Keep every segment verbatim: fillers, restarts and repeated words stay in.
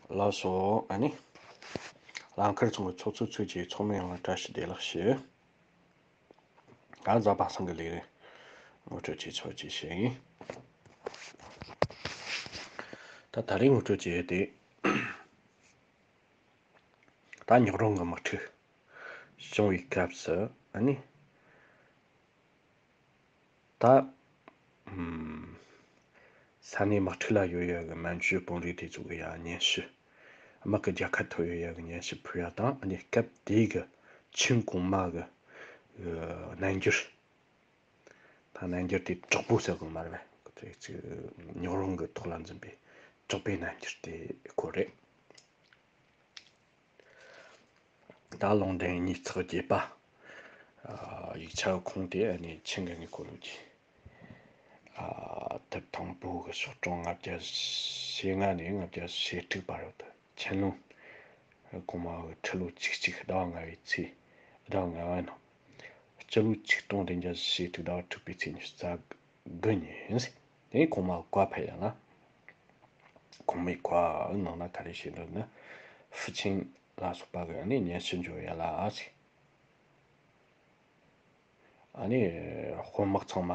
ལགས་སོ། ཨ་ནི། རླངས་འཁོར་ཚོང་གི་ཚོགས་གཙོ་ཚོས་ཀྱི་ཚོགས་མི་ཡོངས་ལ་བཀྲ་ཤིས་བདེ་ལེགས་ཞུ། ད་གཟའ་པ་སངས་ཀྱི་ལས་རིམ་ངོ་སྤྲོད་ཀྱི་ཚོགས་ཀྱི་བྱས་ཡིན། ད་ད་རེས་ངོ་སྤྲོད་ཀྱི་དེ། ད་ཉག་རོང་གི་དམག་འཁྲུག་བྱུང་བའི་སྐབས་སུ་ཨ་ནི། ད། ཨམ། ས་གནས་དམག་འཁྲུག་ལ་ཡོད་ཡ་གི་མན་ཇུ་དཔོན་རིགས་དེ་ཚོ་གི་ཡ་སྙན་ཞུ། དམག་གི་རྒྱལ་ཁ་ཐོབ་ཡོད་ཡ་གི་སྙན་ཞུ་ཕུལ་ཡ་དང་ཨ་ནི་སྐབས་དེའི་གི་ཆིན་གོང་མ་གི་ཨ་རྣལ་འབྱོར། ད་རྣལ་འབྱོར་དེ་དྲག་པོ་ཟེར་གོ་མ་རེད་པས། ཁོ་ཚོས་ཅིག་ཉག་རོང་གི་ཐོག་ལ་འཛིན་པའི་དྲག་པོའི་རྣལ་འབྱོར་དེ་ཁོ་རེད། ད་ལུང་འདྲེན་ཉིས་ཚེག་བརྒྱད་པ། ཨ། ཡིག་ཆ་ཁུངས་དེ་ཨ་ནི་ཆིན་གི་ངེ་ཁོ་ལོ་གི། ཨ། དེབ་དང་པོ་གི་ཤོག་གྲངས་ལྔ་བརྒྱ་ཞེ་ལྔ་ནས་ལྔ་བརྒྱ་ཞེ་དྲུག་བར་དུ་ཆན་ལུང་གོང་མ་གི་ཁྲི་ལོ་བཅུ་གཅིག་ཟླ་བ་ལྔ་བའི་ཚེས་ཟླ་བ་ལྔ་བ་ནང་། སྤྱི་ལོ་ཆིག་སྟོང་བདུན་བརྒྱ་ཞེ་དྲུག་ཟླ་བ་དྲུག་པའི་ཚེས་ཉི་ཤུ་རྩ་དགུ་ཉིན། དེ་གོང་མ་བཀའ་ཕེབས་ཡ་ལ། གོང་མའི་བཀའ་ནང་ན་ག་རེ་བཤད་འདུག་ན། ཧྥུ་ཆིན་ལ་སོགས་པ་གི་ནི་སྙན་ཞུ་འབྱོར་ཡ་ལ་ཟེར། ཨ་ནི་དཔོན་དམག་ཚང་མ་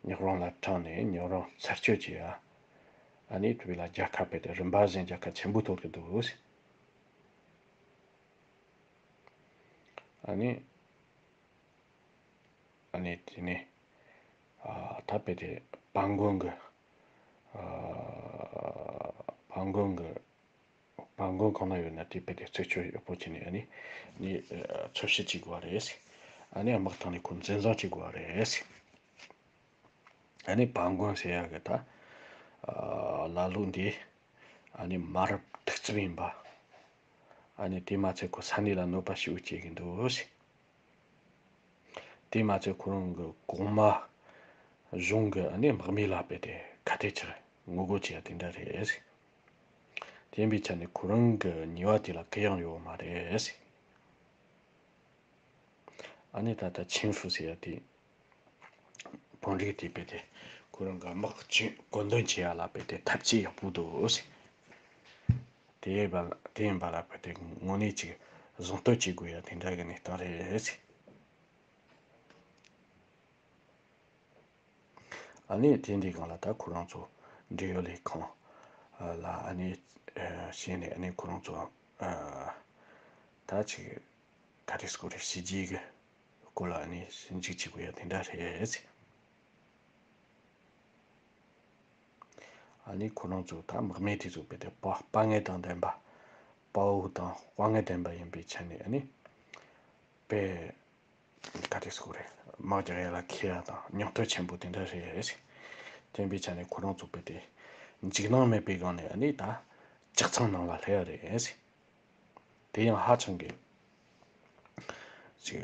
ཉག་རོང་ལ་དྲངས་ནས་ཉག་རོང་ཚར་གཅོད་བྱས་ཡ། ཨ་ནི་དེ་བས་ལ་རྒྱལ་ཁ་ཕེབས་ཏེ་རིམ་པ་བཞིན་རྒྱལ་ཁ་ཆེན་པོ་ཐོབ་ཀྱི་འདུག་ཟེར། ཨ་ནི། ཨ་ནི་དེ་ནས། ཨ། ད་དཔེ་དེ་བན་དགོན་གྱི། ཨ། བན་དགོན་གྱི། བན་དགོན་གང་ན་ཡོད་ན་དེ་དཔེ་དེ་རྩད་གཅོད་ཡག་པོ་བྱས་ནས་ཨ་ནི། ནི། ཨ། འཚོལ་ཞིབ་བྱེད་དགོས་པ་རེད། ཨ་ནི་དམག་ཐང་ནས་ཁོ་འཛིན་བཟུང་བྱེད་དགོས་པ་རེད། ཨ་ནི་བན་དགོན་ཟེར་ཡག་གི་ད། ཨ། ལ་ལུ་འདི། ཨ་ནི་མ་རབས་གདུག་རྩུབ་ཡིན་པ། ཨ་ནི་དེ་མ་ཚད་ཁོ་ས་གནས་ལ་གནོད་པ་ཞེ་པོ་བྱེད་ཀྱི་འདུག་ཟེར། དེ་མ་ཚད་ཁོ་རང་གི་གོང་མ་གཞུང་གི་ཨ་ནི་དམག་མི་ལ་དཔེ་དེ་ག་དེ་ཆེར་ངོ་རྒོལ་བྱེད་ཡ་དེ་འདྲ་རེད་ཟེར། དེ་ཡིན་པའི་ཆ་ནས་ཁོ་རང་གི་ཉེས་པ་དེ་ལ་གུ་ཡངས་ཡོད་མ་རེད་ཟེར། ཨ་ནི་ད་ལྟ་ཆིན་ཧྥུ་ཟེར་ཡ་དེ། དཔོན་རིགས་དེ་དཔེ་དེ། ཁོ་རང་གི་དམག་ཆེན་བཀོད་འདོམས་བྱེད་ཡ་ལ་དཔེ་དེ་ཐབས་ཇུས་ཡག་པོ་འདུག་ཟེར། དེ་ཡིན་པ་ལ་དེ་ཡིན་པ་ལ་དཔེ་དེ་དངོས་གནས་ཅིག་གཟེངས་བསྟོད་བྱེད་དགོས་ཡ་དེ་འདྲ་གི་གནས་སྟངས་རེད་ཟེར། ཨ་ནི་དེ་འདི་སྒང་ལ་ད་ཁོ་རང་ཚོ་འབྲེལ་ཡོད་ལས་ཁུངས་ལ་ཨ་ནི་བཤད་ནས་ཨ་ནི་ཁོ་རང་ཚོ་ད་ཅིག་ག་རེ་ཟེར་དགོས་རེད། བྱས་རྗེས་ཀྱི་སྐོར་ལ་ཨ་ནི་ཞིབ་འཇུག་བྱེད་དགོས་ཡ་དེ་འདྲ་རེད། ཨ་ནི་ཁོ་རང་ཚོ་ད་དམག་མི་དེ་ཚོ་དཔེ་དེ་དཔའ་དཔའ་ངར་དང་ལྡན་པ། དཔའ་བོ་དང་དཔའ་ངར་ལྡན་པ་ཡིན་པའི་ཆ་ནས་ཨ་ནི། དཔེ། ག་རེ་ཟེར་དགོས་རེད། དམག་རྒྱག་ཡ་ལ་མཁས་ཡ་དང་སྙིང་སྟོབས་ཆེན་པོ་དེ་འདྲ་རེད། དེ་ཡིན་པའི་ཆ་ནས་ཁོ་རང་ཚོ་དཔེ་དེ་འཇིགས་སྣང་མེད་པའི་སྒང་ནས་ཨ་ནི་ད་ལྕགས་ཚང་ནང་ལ་སླེབས་ཡ་རེད། དེ་ཡང་ཧ་ཅང་གི་ཅིག་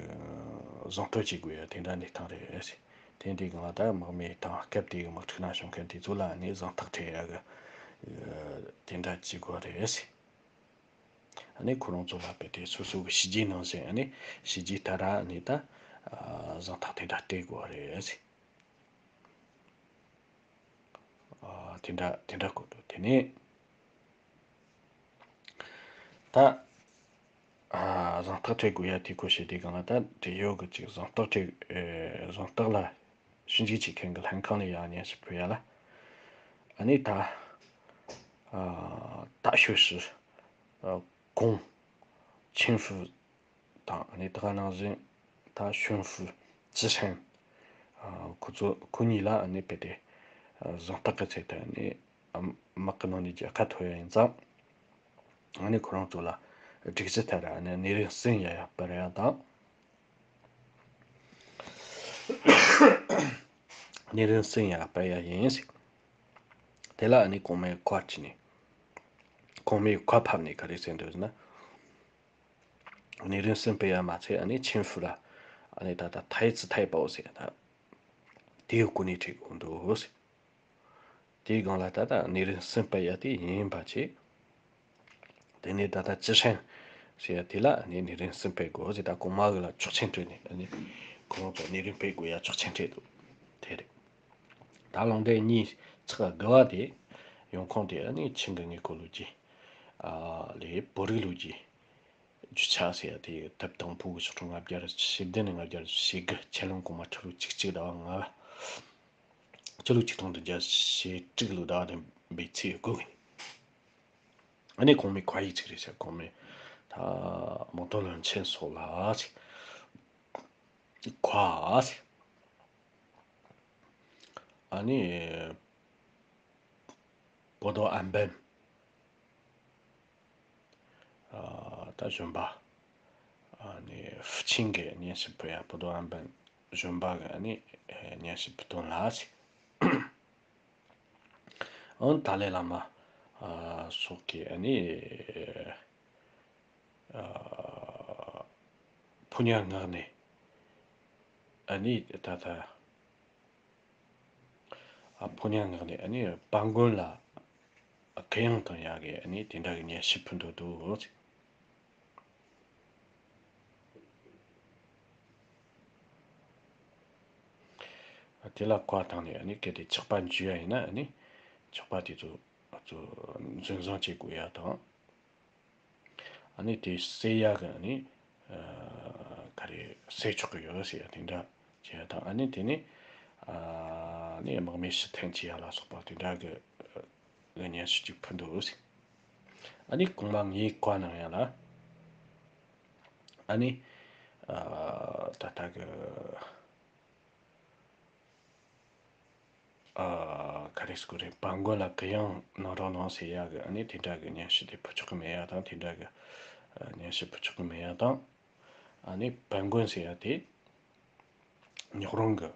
གཟེངས་བསྟོད་བྱེད་དགོས་ཡ་དེ་འདྲ་གནས་སྟངས་རེད། དེ་འདྲའི་སྒང་ལ་ད་དམག་མི་དང་སྐབས་དེའི་དམག་འཁྲུག་ནང་བྱུང་མཁན་དེ་ཚོ་ལ་ཨ་ནི་གཟེངས་རྟགས་སྤྲད་ཡ་གི་དེ་འདྲ་བྱེད་དགོས་རེད། ཨ་ནི་ཁོ་རང་ཚོ་ལ་དཔེ་དེ་སོ་སོ་གི་བྱས་རྗེས་ནང་བཞིན་ཨ་ནི་བྱས་རྗེས་ལྟར་ཨ་ནི་ད་གཟེངས་རྟགས་དེ་འདྲ་སྤྲད་དགོས་རེད། ཨ། དེ་འདྲ་དེ་འདྲ་གོ་འདུག་དེ་ནས་ད་ཨ་གཟེངས་རྟགས་སྤྲད་དགོས་ཡ་དེ་གོ་བྱས་དེ་སྒང་ལ་ད་འབྲེལ་ཡོད་གི་ཅིག་གཟེངས་རྟགས་སྤྲད་ཨེ་གཟེངས་རྟགས་ལ་ཞིབ་འཇུག་བྱེད་མཁན་གི་ལྷན་ཁང་ནས་ཡང་སྙན་ཞུ་ཕུལ་ཡ་ལ། ཨ་ནི་ད་ཨ་ད་ཤོད་སྲིད། ཨ་གོང་ཆིན་ཧྥུ་དང་ཨ་ནི་ད་ག་ནང་བཞིན་ད་ཤོན་ཧྥུ་ཅི་ཧྲན། ཨ་ཁོ་ཚོ་ཁོ་གཉིས་ལ་ཨ་ནི་དཔེ་དེ་ཨ་གཟེངས་རྟགས་ཀྱི་ཚད་དུ་ཨ་ནི་དམག་གི་ནང་ནས་རྒྱལ་ཁ་ཐོབ་ཡ་ཡིན་ཙང་། ཨ་ནི་ཁོ་རང་ཚོ་ལ་སྒྲིག་གཞི་ལྟར་ཨ་ནི་སྣེ་རིང་གསུམ་ཡ་ཡ་སྤར་ཡ་དང་། སྣེ་རིང་གསུམ་ཡ་སྤར་ཡ་ཡིན། དེ་ལ་ཨ་ནི་གོང་མའི་བཀའ་བྱས་ནས། གོང་མའི་བཀའ་ཕབ་ནས་ག་རེ་ཟེར་འདུག་ཟེར་ན། སྣེ་རིང་གསུམ་སྤེལ་ཡ་མ་ཚད་ཨ་ནི་ཆིན་ཧྥུ་ལ་ཨ་ནི་ད་ལྟ་ཐའི་ཙི་ཐའི་པའོ་ཟེར་ད། དེའི་གོ་གནས་སྤྲད་དགོས་འདུག་ཟེར། དེའི་སྒང་ལ་ད་ལྟ་སྣེ་རིང་གསུམ་སྤེལ་ཡ་དེ་ཡིན་པ་བྱས། དེ་ནས་ད་ལྟ་ཅི་ཧྲན་ཟེར་ཡ་དེ་ལ་ཨ་ནི་སྣེ་རིང་གསུམ་སྤེལ་དགོས་ཟེར་ད་གོང་མ་གི་ལ་ཆོག་མཆན་སྤྲད་ནས་ཨ་ནི་ཁོ་རང་ཚོ་སྣེ་རིང་སྤེལ་དགོས་ཡ་ཆོག་མཆན་སྤྲད་འདུག་དེ་རེད། ད་ལུང་འདྲེན་ཉིས་ཚེག་དགུ་བ་དེ་ཡོང་ཁུངས་དེ་ཨ་ནི་ཆིན་གི་ངེ་ཁོ་ལོ་རྒྱུས། ཨ་ལས་བོད་རིགས་ལོ་རྒྱུས་རྒྱུ་ཆ་ཟེར་ཡ་དེ་ཐབས་དང་པོ་གི་ཆིག་སྟོང་ལྔ་བརྒྱ་ཞེ་བདུན་ནས་ལྔ་བརྒྱ་ཞེ་དགུ། ཆེ་ལོང་གོང་མ་ཁྲི་ལོ་བཅུ་གཅིག་ཟླ་བ་ལྔ་པ། སྤྱི་ལོ་ཆིག་སྟོང་བདུན་བརྒྱ་ཞེ་དྲུག་ལོ་ཟླ་བ་བདུན་པའི་ཚེས་དགུ་གི། ཨ་ནི་གོང་མའི་ཁ་ཡིག་ཅིག་རེད་ཟེར། གོང་མའི་ད་རྨོག་དོང་བློན་ཆེན་སོགས་ལ་ཟེར། ཁ་ཟེར། ཨ་ནི་པོ་ཏོ་ཨན་པན། ཨ་ད་གཞོན་པ། ཨ་ནི་ཧྥུ་ཆིང་གི་སྙན་ཞུ་ཕུལ་ཡ། པོ་ཏོ་ཨན་པན་གཞོན་པ་གི་ཨ་ནི་སྙན་ཞུ་ཕུལ་དོན་ལ་ཟེར། ཨང་ཏཱ་ལའི་བླ་མ་ཨ་སོགས་ཀྱིས་ཨ་ནི་ཨ་ཕོ་ཉ་མངགས་ནས། ཨ་ནི་ད་ལྟ་ཨ་ཕོ་ཉ་མངགས་ནས་ཨ་ནི་དཔལ་མགོན་ལ་གུ་ཡངས་བཏང་ཡག་གི་ཨ་ནི་དེ་འདྲ་གི་སྙན་ཞུ་ཕུལ་འདུག་འདུག། དེ་ལ་བཀའ་བཏང་ནས་ཨ་ནི་གལ་ཏེ་ཆག་པ་འཇུ་ཡ་ཡིན་ན་ཨ་ནི་ཆག་པ་དེ་ཚོ་ཚོ་འཛིན་བཟུང་བྱེད་དགོས་ཡ་དང་། ཨ་ནི་དེ་སེལ་ཡ་གི་ཨ་ནི་ཨ་ག་རེ་སེལ་ཆོག་གི་ཡོད་ཟེར་ཡ་དེ་འདྲ་བྱེད་ཡ་དང་། ཨ་ནི་དེ་ནི་ཨ་ནི་དམག་མི་ཕྱིར་འཐེན་བྱེད་ཡ་ལ་སོགས་པ་དེ་འདྲ་གི་ཨ་སྙན་ཞུ་གཅིག་ཕུལ་འདུག་ཟེར། ཨ་ནི་གོང་མ་ངའི་བཀའ་གནང་ཡ་ལ་ཨ་ནི་ཨ་ད་ལྟ་གི་ཨ་ག་རེ་ཟེར་དགོས་རེད། དཔལ་མགོན་ལ་གུ་ཡངས་གནང་རོགས་གནང་ཟེར་ཡ་གི་ཨ་ནི་དེ་འདྲ་གི་སྙན་ཞུ་དེ་ཕུལ་ཆོག་གི་མེད་ཡ་དང་། དེ་འདྲ་གི་ཨ་སྙན་ཞུ་ཕུལ་ཆོག་གི་མེད་ཡ་དང་། ཨ་ནི་དཔལ་མགོན་ཟེར་ཡ་དེ་ཉོག་རོང་གི་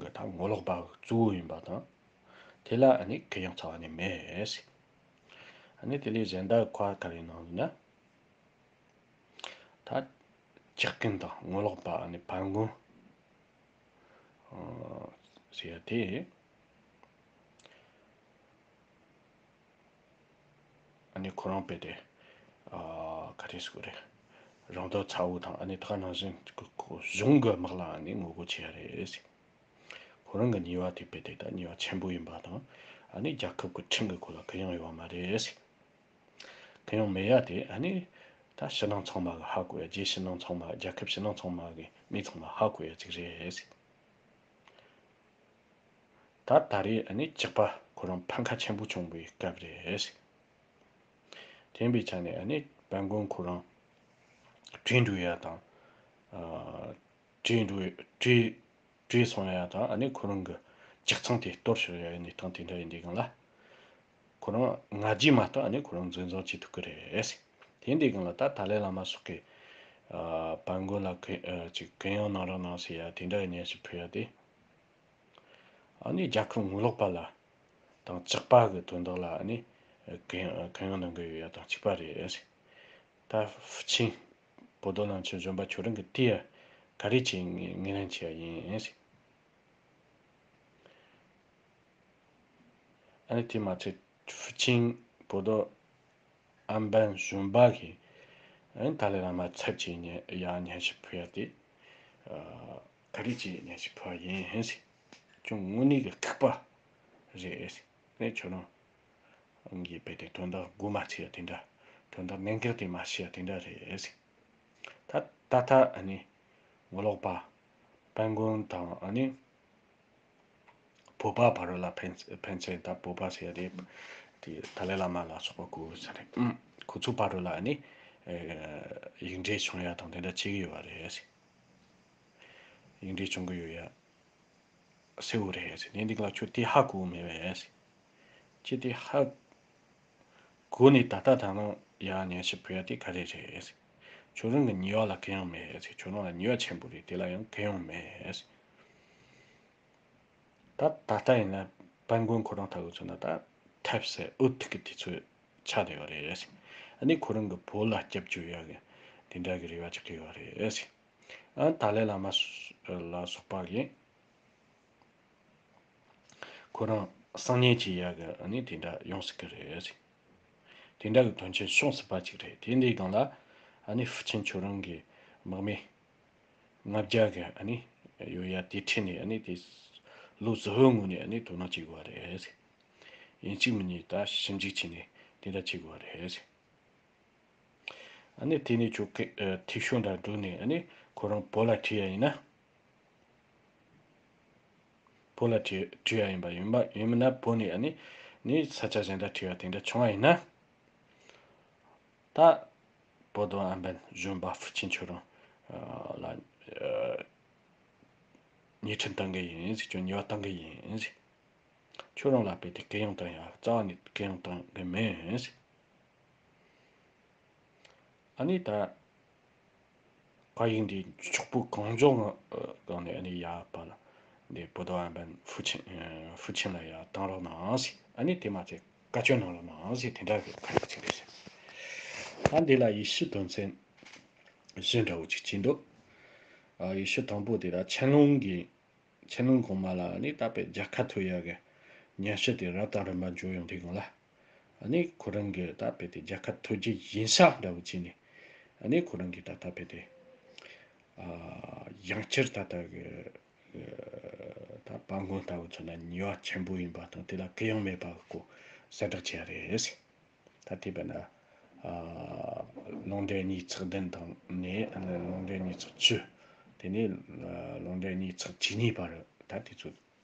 གི་ད་ངོ་ལོག་པ་གཙོ་བོ་ཡིན་པ་དང་། དེ་ལ་ཨ་ནི་གུ་ཡངས་རྩ་བ་ནས་མེད་ཟེར། ཨ་ནི་དེ་ལས་གཞན་དག་བཀའ་ག་རེ་གནང་ཟེར་ན། ད་ཇག་རྐུན་དང་ངོ་ལོག་པ་ཨ་ནི་དཔལ་མགོན་ཨ་ཟེར་ཡ་དེ་ཨ་ནི་ཁོ་རང་དཔེ་དེ་ཨ་ག་རེ་ཟེར་དགོས་རེད། རང་དོན་ཚ་བོ་དང་ཨ་ནི་ད་ག་ནང་བཞིན་གོ་གོ་གཞུང་གི་དམག་ལ་ཨ་ནི་ངོ་རྒོལ་བྱེད་ཡ་རེད་ཟེར། ཁོ་རང་གི་ཉེས་པ་དེ་དཔེ་དེ་ད་ཉེས་པ་ཆེན་པོ་ཡིན་པ་དང་། ཨ་ནི་རྒྱལ་ཁབ་ཀྱི་ཁྲིམས་ཀྱིས་ཁོ་ལ་གུ་ཡངས་ཡོད་པ་མ་རེད་ཟེར། གུ་ཡངས་མེད་ཡ་དེ་ཨ་ནི་ད་ཕྱི་ནང་ཚང་མ་གིས་ཧ་གོ་ཡ། རྒྱལ་ཕྱི་ནང་ཚང་མ། རྒྱལ་ཁབ་ཕྱི་ནང་ཚང་མ་གི་མི་ཚང་མ་ཧ་གོ་ཡ་ཅིག་རེད་ཟེར། ད་ད་རེས་ཨ་ནི་ཇག་པ་ཁོ་རང་ཕམ་ཁ་ཆེན་པོ་བྱུང་བའི་སྐབས་རེད་ཟེར། དེ་ཡིན་པའི་ཆ་ནས་ཨ་ནི་དཔལ་མགོན་ཁོ་རང་བྲོས་འགྲོ་ཡ་དང་། ཨ་བྲོས་འགྲོ་བྲོས་བྲོས་སོང་ཡ་དང་། ཨ་ནི་ཁོ་རང་གི་ཇག་ཚང་དེ་གཏོར་ཤོར་ཡ་ཡི་གནས་སྟངས་དེ་འདྲ་ཡིན་དུས་སྒང་ལ། ཁོ་རང་ང་རྒྱལ་མ་གཏོགས་ཨ་ནི་ཁོ་རང་འཛིན་བཟུང་བྱེད་ཐུབ་ཀྱི་རེད། དེ་འདི་སྒང་ལ་ད་ཏཱ་ལའི་བླ་མ་སོགས་ཀྱིས་ཨ་དཔལ་མགོན་ལ་གུ་ཨ་ཅིག་གུ་ཡངས་གནང་རོགས་གནང་ཟེར་ཡ་དེ་འདྲ་ཡི་སྙན་ཞུ་ཕུལ་ཡ་དེ། ཨ་ནི་རྒྱལ་ཁབ་ངོ་ལོག་པ་ལ་དང་ཇག་པ་གི་དོན་དག་ལ་ཨ་ནི་གུ་ཡངས་གུ་ཡངས་གནང་གི་ཡོད་ཡ་དང་གཅིག་པ་རེད། ད་ཧྥུ་ཆིང་བོ་དོ་ལང་ཆེན་གཞོན་པ་ཁྱོད་རང་གིས་དེ་ཡ་ག་རེ་བྱས་ངོས་ལེན་བྱས་ཡ་ཡིན། ཨ་ནི་དེ་མ་ཚད་ཧྥུ་ཆིང་བོ་དོ་ཨན་པན་གཞོན་པ་གིས་ཨ་ནི་ཏཱ་ལའི་བླ་མ་ཚབ་བྱས་ནས་ཡ་སྙན་ཞུ་ཕུལ་ཡ་དེ་ཨ་ག་རེ་བྱས་སྙན་ཞུ་ཕུལ་བ་ཡིན་ཟེར། ཁྱོད་དངོས་གནས་ཀྱི་ལྐུགས་པ་རེད་ཟེར། ཨ་ནི་ཁྱོད་རང་གིས་དཔེ་དེ་དོན་དག་མགོ་མ་ཚོས་ཡ་དེ་འདྲ། དོན་དག་གནད་འགག་དེ་མ་ཤེས་ཡ་དེ་འདྲ་རེད་ཟེར། ད་ད་ལྟ་ཨ་ནི་ངོ་ལོག་པ་དཔལ་མགོན་དང་ཨ་ནི་བོད་པ་བར་ལ་ཕན་ཕན་ཚུན། ད་བོད་པ་ཟེར་ཡ་དེ་དེ་ཏཱ་ལའི་བླ་མ་ལ་སོགས་པ་གོ་གི་ས་རེད། ཁོ་ཚོ་བར་ལ་ཨ་ནི་ཨེ་ཡིག་འབྲེལ་བྱུང་ཡ་དང་དེ་འདྲ་བྱེད་ཀྱི་ཡོད་པ་རེད། ཡིག་འབྲེལ་བྱུང་གི་ཡོད་ཡ་གསལ་བོ་རེད་ཟེར། དེ་འདི་ལ་ཁྱོད་དེ་ཧ་གོ་མེད་པས་ཟེར། ཁྱེད་དེ་ཧ་གོ་ནས་ད་ལྟ་ད་ནང་ཡ་སྙན་ཞུ་ཕུལ་ཡ་དེ་ག་རེ་རེད་ཟེར། ཁྱོད་རང་གི་ཉེས་པ་ལ་གུ་ཡངས་མེད་ཟེར། ཁྱོད་རང་ལ་ཉེས་པ་ཆེན་པོ་རེད། དེ་ལ་ཡང་གུ་ཡངས་མེད་ཟེར། ད་ད་ལྟ་ཡིན་ན་དཔལ་མགོན་ཁོ་རང་ལྟ་བུ་མཚོན་ན་ད་ཐབས་ཟད་འུ་ཐུག་གི་དུས་ཚོད་ཆགས་བསྡད་ཡོད་རེད་ཟེར། ཨ་ནི་ཁོ་རང་གི་བོད་ལ་སྐྱབས་བཅོལ་ཡ་གི་དེ་འདྲ་གི་རེ་བ་ཆགས་ཀྱི་ཡོད་རེད་ཟེར། ཨ་ཏཱ་ལའི་བླ་མ་ལ་སོགས་པ་གིས་ཁོ་རང་གསང་ཉུལ་བྱེད་ཡ་གི་ཨ་ནི་དེ་འདྲ་ཡོང་སྲིད་ཀྱི་རེད་ཟེར། དེ་འདྲ་གི་དོན་རྐྱེན་བྱུང་སྲིད་པ་ཅིག་རེད། དེ་འདིའི་སྒང་ལ་ཨ་ནི་ཧྥུ་ཆིང་ཁྱོད་རང་གི་དམག་མི་ལྔ་བརྒྱ་གི་ཨ་ནི་ཡོད་ཡ་དེ་ཁྲིད་ནས་ཨ་ནི་དེ་ལོ་གཟུ་བོའི་ངོས་ནས་ཨ་ནི་དོ་སྣང་བྱེད་དགོས་པ་རེད། ཡིན་གཅིག་མིན་གཉིས་ད་ཞིབ་འཇུག་བྱས་ནས་ དེ་འདྲ་བྱེད་དགོས་པ་རེད། ཨ་ནི་དེ་ནས་ཁྱོད་ཀྱི་ཨ་འཐུས་ཤོར་འདྲ་འགྲོ་ནས་ཨ་ནི་ཁོ་རང་བོད་ལ་ཁྲིད་ཡ་ཡིན་ན། བོད་ལ་ཁྲིད་ཁྲིད་ཡ་ཡིན་པ་ཡིན་པ་ཡིན་ན་བོད་ནས་ཨ་ནི་ནི་ས་ཆ་གཞན་དུ་ཁྲིད་ཡ་དེ་འདྲ་བྱུང་བ་ཡིན་ན། ད་བོ་དོ་ཨན་པན་གཞོན་པ་ཧྥུ་ཆིན་ཁྱོད་རང་ལ་ཉེས་ཁྲིམས་བཏང་གི་ཡིན་ཟེར། ཁྱོད་ཉེས་པ་བཏང་གི་ཡིན་ཟེར། ཁྱོད་རང་ལ་དཔེ་དེ་གུ་ཡངས་བཏང་ཡ་རྩ་བ་ནས་གུ་ཡངས་བཏང་གི་མིན་ཟེར། ཨ་ནི་ད་བཀའ་ཡིག་འདི་ཕྱོགས་པོ་གང་བྱུང་སྒང་ནས་ཨ་ནི་ཡ་པ་ལ་འདི་བོ་དོ་ཨན་པན་ཧྥུ་ཆིན་ཧྥུ་ཆིན་ལ་ཡ་བཏང་རོགས་གནང་ཟེར། ཨ་ནི་དེ་མ་ཚད་བཀའ་བཀྱོན་གནང་རོགས་གནང་ཟེར། དེ་འདྲ་གི་ཁ་ཡིག་ཅིག་རེད་ཟེར། ད་འདི་ལ་ཡེ་ཤུ་དོན་ཚན་བཞི་འདྲ་བོ་ཅིག་བྱས་འདུག་ཨ་ཡེ་ཤུ་དང་པོ་དེ་ལ་ཆན་ལུང་གི་ཆན་ལུང་གོང་མ་ལ་ནི་ད་དཔེ་རྒྱལ་ཁ་ཐོབ་ཡག་གི་ཉམས་ཞིབ་དེ་རབ་དང་རིམ་པ་འཇོག་ཡོང་དུས་སྒང་ལ། ཨ་ནི་ཁོ་རང་གི་ད་དཔེ་དེ་རྒྱལ་ཁ་ཐོབ་རྒྱུ་ཡིན་ས་འདྲ་བོ་བྱས་ནས། ཨ་ནི་ཁོ་རང་གི་ད་ད་དཔེ་དེ་ཨ་ཡང་བསྐྱར་ད་ད་གི་ད་དཔལ་མགོན་ལྟ་བུ་ཚོ་ལ་ཉེས་པ་ཆེན་པོ་ཡིན་པ་དང་དེ་ལ་གུ་ཡངས་མེད་པ་གི་སྐོར་གསལ་བསྒྲགས་བྱས་རེད། ད་དེ་བས་ན། ཨ་ལུང་འདྲེན་ཉིས་ཚེག་བདུན་དང་ནས་ཨ་ནི་ལུང་འདྲེན་ཉིས་ཚེག་བཅུ། དེ་ནས་ཨ་ལུང་འདྲེན་ཉིས་ཚེག་བཅུ་གཉིས་བར་ད་དེ་ཚོ་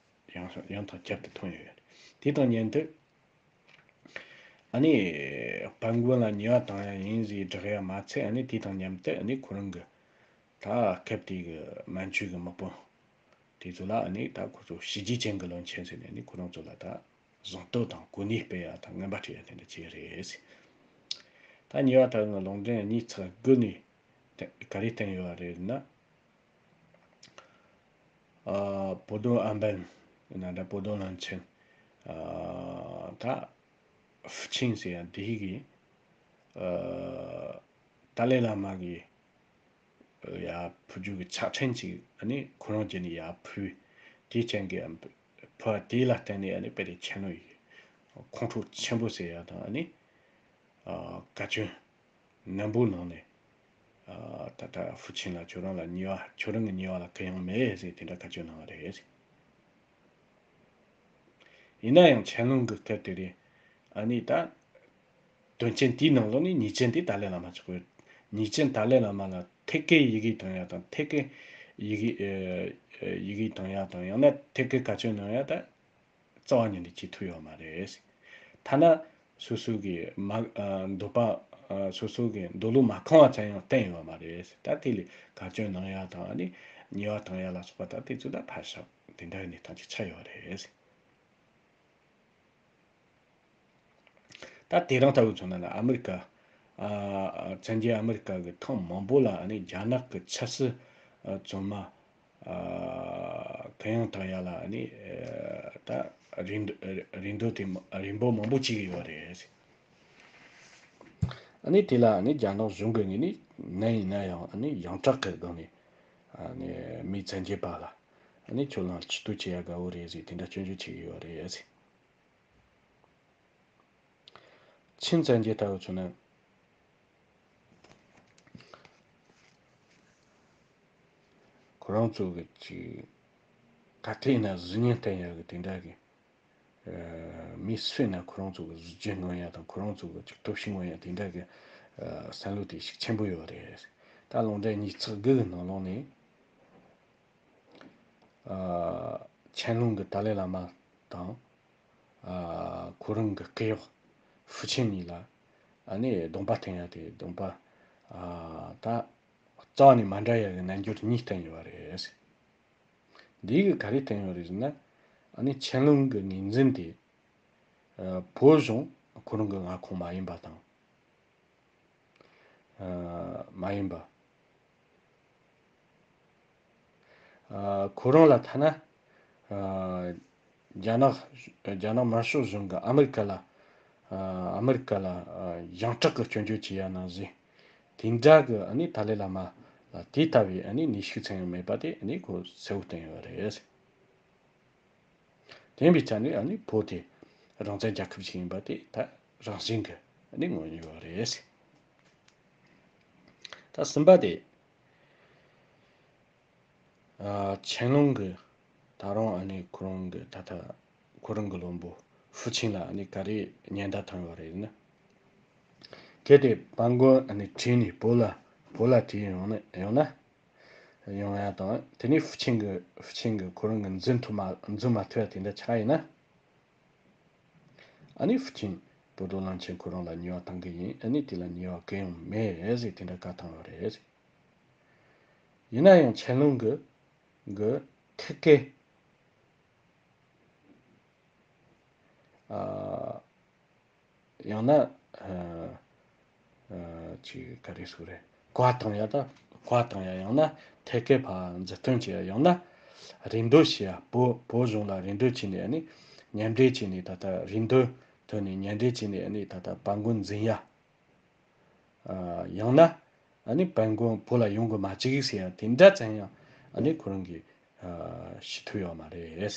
ཡང་ཡང་དང་བསྐྱར་དུ་ཐོན་ཡོད། དེ་དང་མཉམ་དུ་ཨ་ནི་དཔལ་མགོན་ལ་ཉེས་པ་བཏང་ཡ་ཡིན་ཟེར་བསྒྲགས་ཡ་མ་ཚད། ཨ་ནི་དེ་དང་མཉམ་དུ་ཨ་ནི་ཁོ་རང་གི་ད་སྐབས་དེ་གི་མན་ཇུ་གི་དམག་དཔོན་དེ་ཚོ་ལ་ཨ་ནི་ད་ཁོ་ཚོ་གཤིས་རྒྱུད་ཅན་གི་བློན་ཆེན་ཟེར་ནས་ཨ་ནི་ཁོ་རང་ཚོ་ལ་ད། གཟེངས་བསྟོད་དང་གོ་གནས་སྤེལ་ཡ་དང་རྔན་པ་སྤྲད་ཡ་དེ་འདྲ་བྱས་རེད། ད་ཉེས་པ་ད་ནི་ལུང་འདྲེན་ཉིས་ཚེག་དགུ་ནས་ག་རེ་བསྟན་ཡོད་རེད་ན། ཨ་བོ་དོ་ཨན་པན་ཡིན་ན་འདྲ། བོ་དོ་བློན་ཆེན་ཨ་ད་ཧྥུ་ཆིན་ཟེར་ཡ་དེ་གིས་ཨ་ཏཱ་ལའི་བླ་མ་གི་ཡར་ཕུལ་རྒྱུ་གི་ཕྱག་ཕྲེང་ཅིག་ཨ་ནི་ཁོ་རང་བྱས་ནས་ཡར་ཕུལ། དེའི་རྐྱེན་གྱིས་ཕུལ་བ་དེ་ལ་བརྟེན་ནས་ཨ་ནི་དཔེ་དེ་ཆན་ལུང་ཡིས་ཁོང་ཁྲོ་ཆེན་པོ་ཟེར་ཡ་དང་ཨ་ནི་ཨ་བཀའ་བཀྱོན་ནན་པོ་གནང་ནས། ཨ་ད་ལྟ་ཧྥུ་ཆིན་ལ་ཁྱོད་རང་ལ་ཉེས་པ་ཁྱོད་རང་གི་ཉེས་པ་ལ་གུ་ཡངས་མེད་ཟེར་དེ་འདྲ་བཀའ་བཀྱོན་གནང་བ་རེད། ཡིན་ན་ཡང་ཆན་ལུང་གི་སྐབས་དེ་རེད། ཨ་ནི་ད་དོན་རྐྱེན་དེའི་ནང་ལོགས་ནས་ཉེས་ཅན་དེ་ཏཱ་ལའི་བླ་མ་ཆགས་ཡོད། ཉེས་ཅན་ཏཱ་ལའི་བླ་མ་ལ་ཐད་ཀའི་ཡི་གེ་བཏང་ཡ་དང་། ཐད་ཀའི་ཡི་གེ་ཨ་ཡི་གེ་བཏང་ཡ་དང་། ཡང་ན་ཐད་ཀའི་བཀའ་བཀྱོན་གནང་ཡ་ད་རྩ་བ་ཉིད་ནས་བྱེད་ཐུབ་ཡོད་མ་རེད། ཐ་ན་སོ་སོ་གི་མ་ཨ་འདོད་པ་ཨ་སོ་སོ་གི་འདོད་བློ་མ་ཁེངས་པ་ཙམ་ཡང་བསྟན་ཡོད་མ་རེད། ད་དེ་ལས་བཀའ་བཀྱོན་གནང་ཡ་དང་ཨ་ནི་ཉེས་པ་བཏང་ཡ་ལ་སོགས་པ་ད་དེ་ཚོ་ད་ཕར་བཞག་དེ་འདྲ་གི་གནས་སྟངས་ཅིག་ཆགས་ཡོད་རེད། ད་དེ་རིང་ལྟ་བུ་མཚོན་ན་ལ་ཨ་མི་རི་ཀ་ཨ་བཙན་རྒྱལ་ཨ་མི་རི་ཀ་གི་ཐེངས་མང་པོ་ལ་ཨ་ནི་རྒྱ་ནག་གི་ཆབ་སྲིད་ཨ་བཙོན་མ་ཨ་གུ་ཡངས་བཏང་ཡ་ལ་ཨ་ནི་ཨ་ད་རེ་འདུན་རེ་འདུན་དེ་རེ་འབོད་མང་པོ་བྱེད་ཀྱི་ཡོད་རེད། ཨ་ནི་དེ་ལ་ཨ་ནི་རྒྱ་ནག་གཞུང་གི་ངོས་ནས་ནམ་ཡིན་ན་ཡང་ཨ་ནི་ཡོངས་གྲགས་ཀྱི་སྒང་ནས་ཨ་ནི་མི་བཙན་རྒྱལ་པ་ལ་ཨ་ནི་ཁྱོད་རང་སྐྱིད་སྡུག་བྱེད་ཡ་དགའ་བོ་རེད་ཟེར་དེ་འདྲ་སྐྱོན་བརྗོད་བྱེད་ཀྱི་ཡོད་རེད་ཟེར། ཆིན་བཙན་རྒྱལ་ལྟ་བུ་ཚོ་ནི་ཁོ་རང་ཚོ་གི་ཅིག་ག་དུས་ན་གཟུགས་བརྙན་བསྟན་ཡག་གི་དེ་འདྲ་གི་ཨ་མི་གསོད་ན་ཁོ་རང་ཚོ་གི་གཟི་བརྗིད་མངོན་ཡ་དང་། ཁོ་རང་ཚོ་གི་ཅིག་སྟོབས་ཤུགས་མངོན་ཡ་དེ་འདྲ་གི་ཨ་བསམ་བློ་དེ་ཤུགས་ཆེན་པོ་ཡོད་རེད། ད་ལུང་འདྲེན་ཉིས་བརྩེགས་དགུ་གི་ནང་ལོགས་ནས། ཨ་ཆན་ལུང་གི་ཏཱ་ལའི་བླ་མ་དང་། ཨ་ཁོ་རང་གི་སྐུ་གཡོག་ཧྥུ་ཆིན་གཉིས་ལ་ཨ་ནི་སྡོམ་པ་བསྟན་ཡ་དེ། སྡོམ་པ་ཨ་ད་རྩ་བ་ནས་མ་འདྲ་ཡ་གི་རྣལ་འབྱོར་གཉིས་བསྟན་ཡོད་པ་རེད། འདི་གི་ག་རེ་བསྟན་ཡོད་རེད་ཟེར་ན། ཨ་ནི་ཆན་ལུང་གི་ངོས་འཛིན་དེ་ཨ་བོད་གཞུང་ཁོ་རང་གི་མངའ་ཁོངས་མ་ཡིན་པ་དང་། ཨ་མ་ཡིན་པ། ཨ་ཁོ་རང་ལ་ཐ་ན་ཨ་རྒྱ་ནག་རྒྱ་ནག་དམར་ཤོག་གཞུང་གིས་ཨ་མི་རི་ཀ་ལ་ཨ་ཨ་མི་རི་ཀ་ལ་ཨ་ཡོངས་གྲགས་ཀྱི་སྐྱོན་བརྗོད་བྱེད་ཡ་ནང་བཞིན། དེ་འདྲ་གི་ཨ་ནི་ཏཱ་ལའི་བླ་མ་ལ་དེ་ལྟ་བུའི་ཨ་ནི་ནུས་ཤུགས་ཅང་ཡང་མེད་པ་དེ་ཨ་ནི་ཁོ་གསལ་བོ་བསྟན་ཡོད་རེད། དེ་ཡིན་པའི་ཆ་ནས་ཨ་ནི་བོད་དེ་རང་བཙན་རྒྱལ་ཁབ་ཅིག་ཡིན་པ་དེ་ད་རང་བཞིན་གྱི་ཨ་ནི་ངོས་ཡོད་རེད། ད་གསུམ་པ་དེ་ཨ་ཆན་ལུང་གི་ད་རུང་ཨ་ནི་ཁོ་རང་གི་ད་ལྟ་ཁོ་རང་གི་བློན་པོ་ཧྥུ་ཆིན་ལ་ཨ་ནི་ག་རེ་ཉེན་བརྡ་བཏང་ཡོད་རེད་ན། གལ་ཏེ་པན་མགོན་ཨ་ནི་བྲོས་ནས་བོད་ལ་བོད་ལ་བྲོས་ཡོང་ན་ཡོང་ན་ཡོང་ཡ་དང་དེ་ནས་ཧྥུ་ཆིང་གི་ཧྥུ་ཆིང་གི་ཁོ་རང་གི་འཛིན་ཐུབ་མ་འཛིན་མ་ཐུབ་ཡ་དེ་འདྲ་ཆགས་ཡིན་ན། ཨ་ནི་ཧྥུ་ཆིང་བོ་དོ་བློན་ཆེན་ཁོ་རང་ལ་ཉེས་པ་བཏང་གི་ཡིན། ཨ་ནི་དེ་ལ་ཉེས་པ་གང་ཡང་མེད་ཟེར་དེ་འདྲ་བཀའ་བཏང་ཡོད་རེད། ཡིན་ན་ཡང་ཆན་ལུང་གི་གི་ཐད་ཀའི་ཨ་ཡང་ན་ཨ་ཨ་ཅིག་ག་རེ་ཟེར་རེད། བཀའ་བཏང་ཡ་ད་བཀའ་བཏང་ཡ་ཡང་ན་ཐད་ཀའི་ཕར་མཛུབ་སྟོན་བྱེད་ཡ་ཡང་ན་རེ་འདོད་བྱེད་ཡ། བོད་བོད་གཞུང་ལ་རེ་འདོད་བྱས་ནས་ཨ་ནི་མཉམ་འབྲེལ་བྱས་ནས་ད་ལྟ་རེ་འདོད་ཐོན་ནས་མཉམ་འབྲེལ་བྱས་ནས་ཨ་ནི་ད་ལྟ་པན་མགོན་འཛིན་ཡ། ཨ་ཡང་ན་ཨ་ནི་པན་མགོན་བོད་ལ་ཡོང་གི་མ་བཅུག་ཟེར་ཡ་དེ་འདྲ་ཙམ་ཡང་ཨ་ནི་ཁོ་རང་གིས་ཨ་ཞུ་ཐུབ་ཡོད་མ་རེད།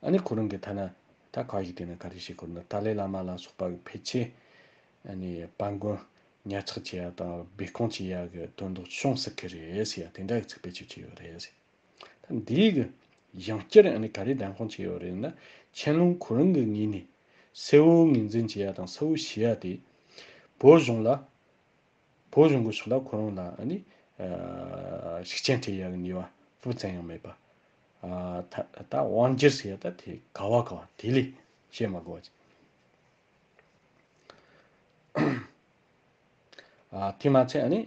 ཨ་ནི་ཁོ་རང་གིས་ཐ་ན་ད་ཁ་ཞིག་དེ་ནི་ག་རེ་བྱེད་དགོས་ན། ཏཱ་ལའི་བླ་མ་ལ་སོགས་པ་གི་ཕལ་ཆེར་ཨ་ནི་པན་མགོན་ཉར་ཚགས་བྱེད་ཡ་དང་སྦས་སྐུང་བྱེད་ཡ་གི་དོན་དག་བྱུང་སྲིད་ཀྱི་རེད་ཟེར་ཡ་དེ་འདྲ་གི་ཚིག་བེད་སྤྱོད་བྱས་ཡོད་རེད་ཟེར། ད་འདིའི་གི་ཡང་བསྐྱར་ཨ་ནི་ག་རེ་བདེན་དཔང་བྱས་ཡོད་རེད་ན། ཆན་ལུང་ཁོ་རང་གི་ངོས་ནས་གསལ་བོ་ངོས་འཛིན་བྱེད་ཡ་དང་གསལ་བོ་བྱེད་ཡ་དེ་བོད་གཞུང་ལ་བོད་གཞུང་གི་ཕྱོགས་ལ་ཁོ་རང་ལ་ཨ་ནི་ཨ་ཤུགས་རྐྱེན་ཐེབས་ཡ་གི་ནུས་པ་སྤུ་ཙམ་ཡང་མེད་པ། ཨ་ད་ད་དབང་སྒྱུར་ཟེར་ཡ་ད་དེ་ག་བ་ག་བ་དེ་ལས་བཤད་མ་དགོས་པ་ཅིག་ཨ་དེ་མ་ཚད་ཨ་ནི་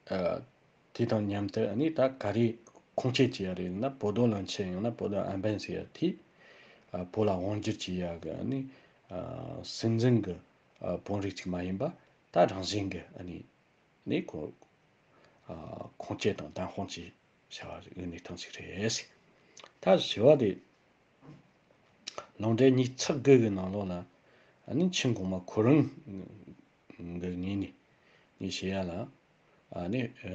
ཨ་དེ་དང་མཉམ་དུ་ཨ་ནི་ད་ག་རེ་ཁུངས་སྐྱེལ་བྱེད་ཡ་རེད་ན། བོ་དོ་བློན་ཆེན་ཡང་ན་བོ་དོ་ཨན་པན་ཟེར་ཡ་དེ་ཨ་བོད་ལ་དབང་སྒྱུར་བྱེད་ཡ་གི་ཨ་ནི་ཨ་སྲིད་འཛིན་གི་ཨ་དཔོན་རིགས་ཅིག་མ་ཡིན་པ། ད་རང་བཞིན་གི་ཨ་ནི་ནི་ཁོ་ཨ་ཁུངས་སྐྱེལ་དང་བདེན་དཔང་བྱས་བྱ་བ་གནས་སྟངས་ཤིག་རེད། ད་བྱ་བ་དེ་ལུང་འདྲེན་ཉིས་ཚག་དགུ་གི་ནང་ལོགས་ལ་ཨ་ནི་ཆིན་གོང་མ་ཁོ་རང་གི་ངོས་ནས་ངས་བཤད་ཡ་ལ་ཨ་ནི་ཨ་